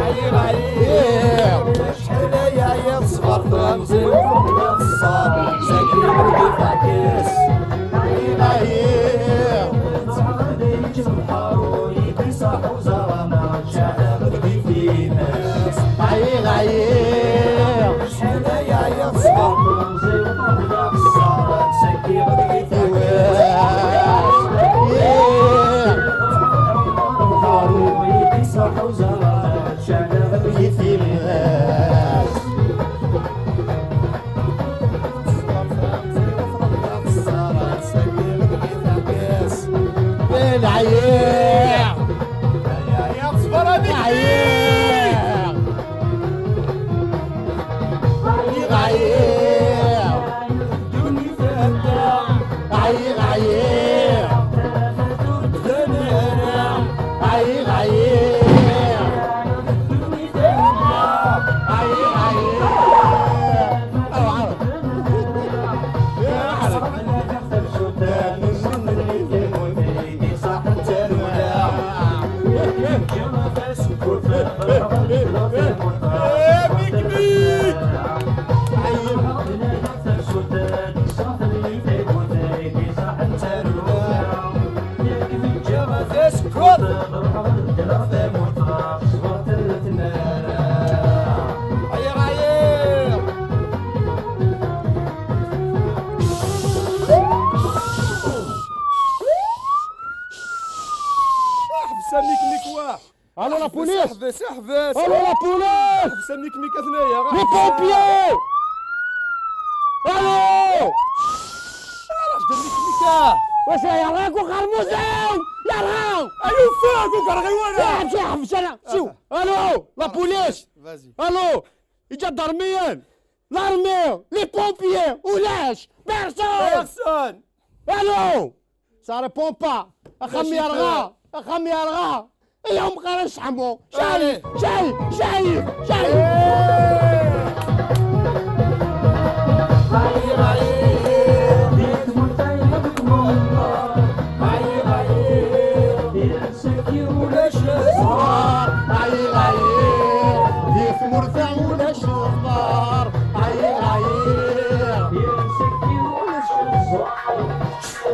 Ɛyiɣ, ɛyiɣ. Acḥal aya ɛyiɣ, ṣṣber temẓi, ur xeddmeɣ ṣṣer. Sagi ur d-ifakkes. Ɛyiɣ, ɛyiɣ. Ɛyiɣ, ɛyiɣ. العيير. العيير، صبر هذيك. العيير. العيير. العيير، العيير. العيير، العيير. العيير، العيير. احبس هذيك الميكوا. Allô, la police! احبس، احبس. Allô, la police! احبس هذيك الميكوا ثنايا. Les pompiers! Allô! راه دار لك الميكوا. واش يا راكو خرموزي؟ يا راو! ايوا فاك وكرغي وانا. يا عمشي احبس انا. شو؟ Allô, la police! Vas-y. Allô! Les gendarmes! L'armée, les pompiers, ولاش؟ Personne! Personne! Allô! Ça répond pas. اخم يا رغا، اخم يا رغا. اليوم قرا شحمو. شاي، شاي، شاي، شاي. Ulac zzher, ɛyiɣ, ɛyiɣ. Di tmurt-a ulac lexbar, ɛyiɣ, ɛyiɣ.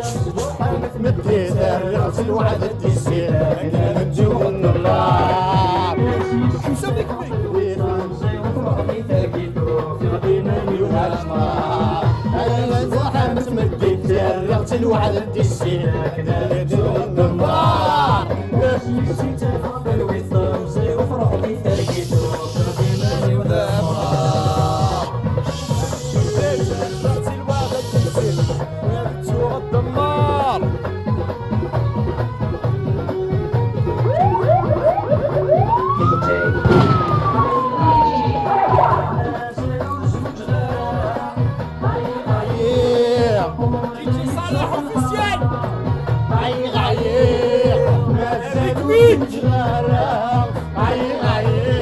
Ṣṣbuḥ mi tmeddit, rriɣ-tt lweɛd d tissit, akken ad d-tuɣ nnehar. Di tmurt-a ulac lexbar. Ay, ṣṣbuḥ mi tmeddit, rriɣ-tt lweɛd d tissit, akken ad d-tuɣ nnehar. عييغ، عييغ، عييغ، مازال ما جرى. عييغ، عييغ.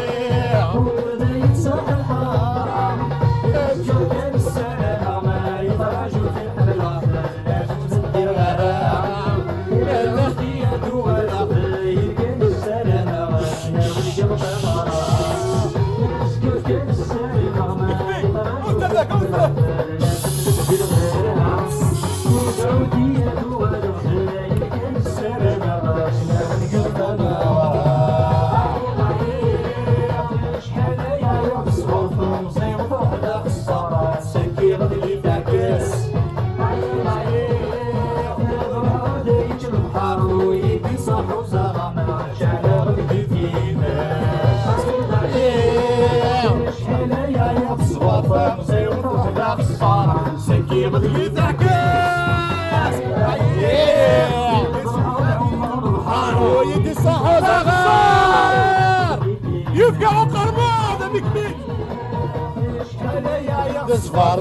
اللي تعكس. أيه. ويدي الصحة صغار. يفقع قرموط، هذا مكمل. الزفار.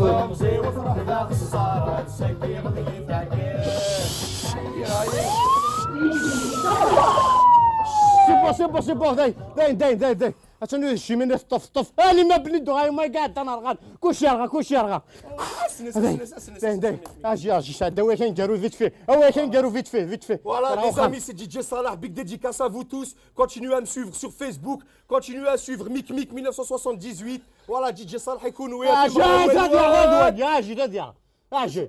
C'est bon, c'est bon, c'est bon, داين، داين، داين، داين، داين. اتنو الشيميني طف طف. الي ما بني دو هاي ما قاعد انا رغان. كلشي يرغى، كلشي يرغى. اسنس، اسنس، اسنس، داين، داين. اسنس. اجي، اجي، شاد. هو كان جارو vite fait، هو كان جارو vite fait، vite fait. Voilà, les amis, c'est D J Salah. Big dédicace à vous tous. Continuez à me suivre sur Facebook. Continuez à suivre Mick Mick mille neuf cent soixante-dix-huit. Voilà, D J Salah يكون وياه. اجي، اجي، اجي، اجي، اجي. اجي.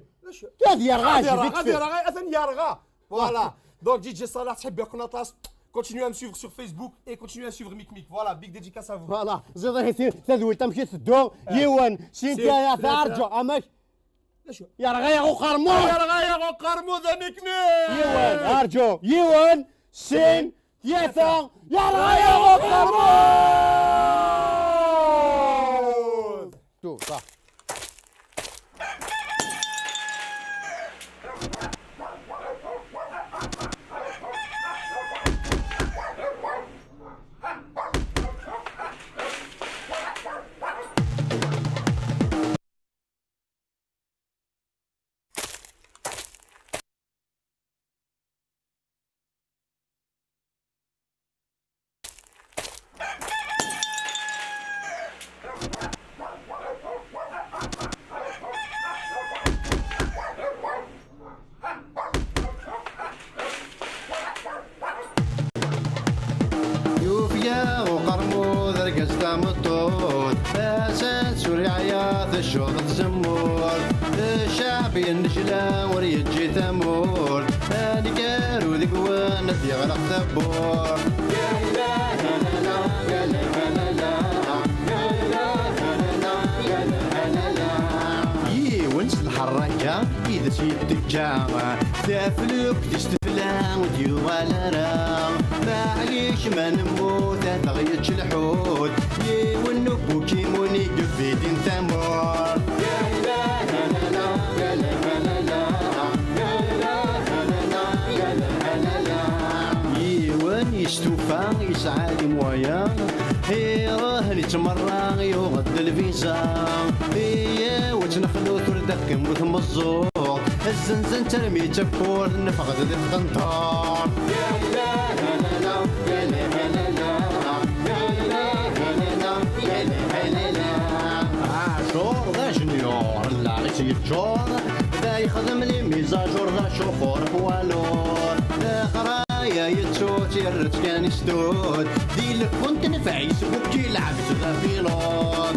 غادي يرغى، غادي يرغى، اثن يرغى. Voilà. Donc D J Salah, تحب يكون اطلس. Continuez à me suivre sur Facebook et continuez à suivre Mick Mick. Voilà, big dédicace à vous. Voilà, زيد غير سير تدوي تمشي تدو. يوان سين سير. كايا ثلاثة. ارجو امك. يا رغاية غو قرمو، يا رغاية غو قرمو ذا ميك ميك. يوان ارجو يوان سين ثلاثة. يا رغاية غو قرمو. شوف صح. Yufeg-aɣ uqermud, argaz tameṭṭut, atan s ur yeɛya, teccuḍ tzemmurt. Ccɛeb yennejla, ur yeǧǧi tamurt, aneggaru deg-wen ad d-yeɣleq tawwurt. Yiwen s lḥerraka i d as-yetteǧǧa, taflukt-is tefla, ur d-yuɣal ara. Maɛlic ma nemmut, ad aɣ-yečč lḥut, yiwen n ubukimun i yebidin tamurt. Yiwen yestufa, yesɛa les moyens, iruḥ, yettmerra, yuɣ-d lviza. Iyaw ad tt-nexlut, ur d-teqqim ur tmeẓẓuɣ. Zzenzen-tt armi d tawwurt, neffeɣ-d di tqenṭert. Ɛacur d ajenyur, llaɣ-is yeččur, da yexdem les mises à jour, d acuxur poids lourd. Leqraya yettu-tt, yerra-tt kan i stud. Di lkunt n Facebook yelɛeb-tt d apilud.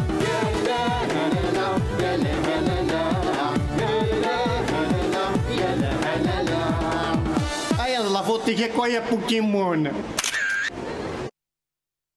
Aya d la faute-ik akk, ay a Pokémon.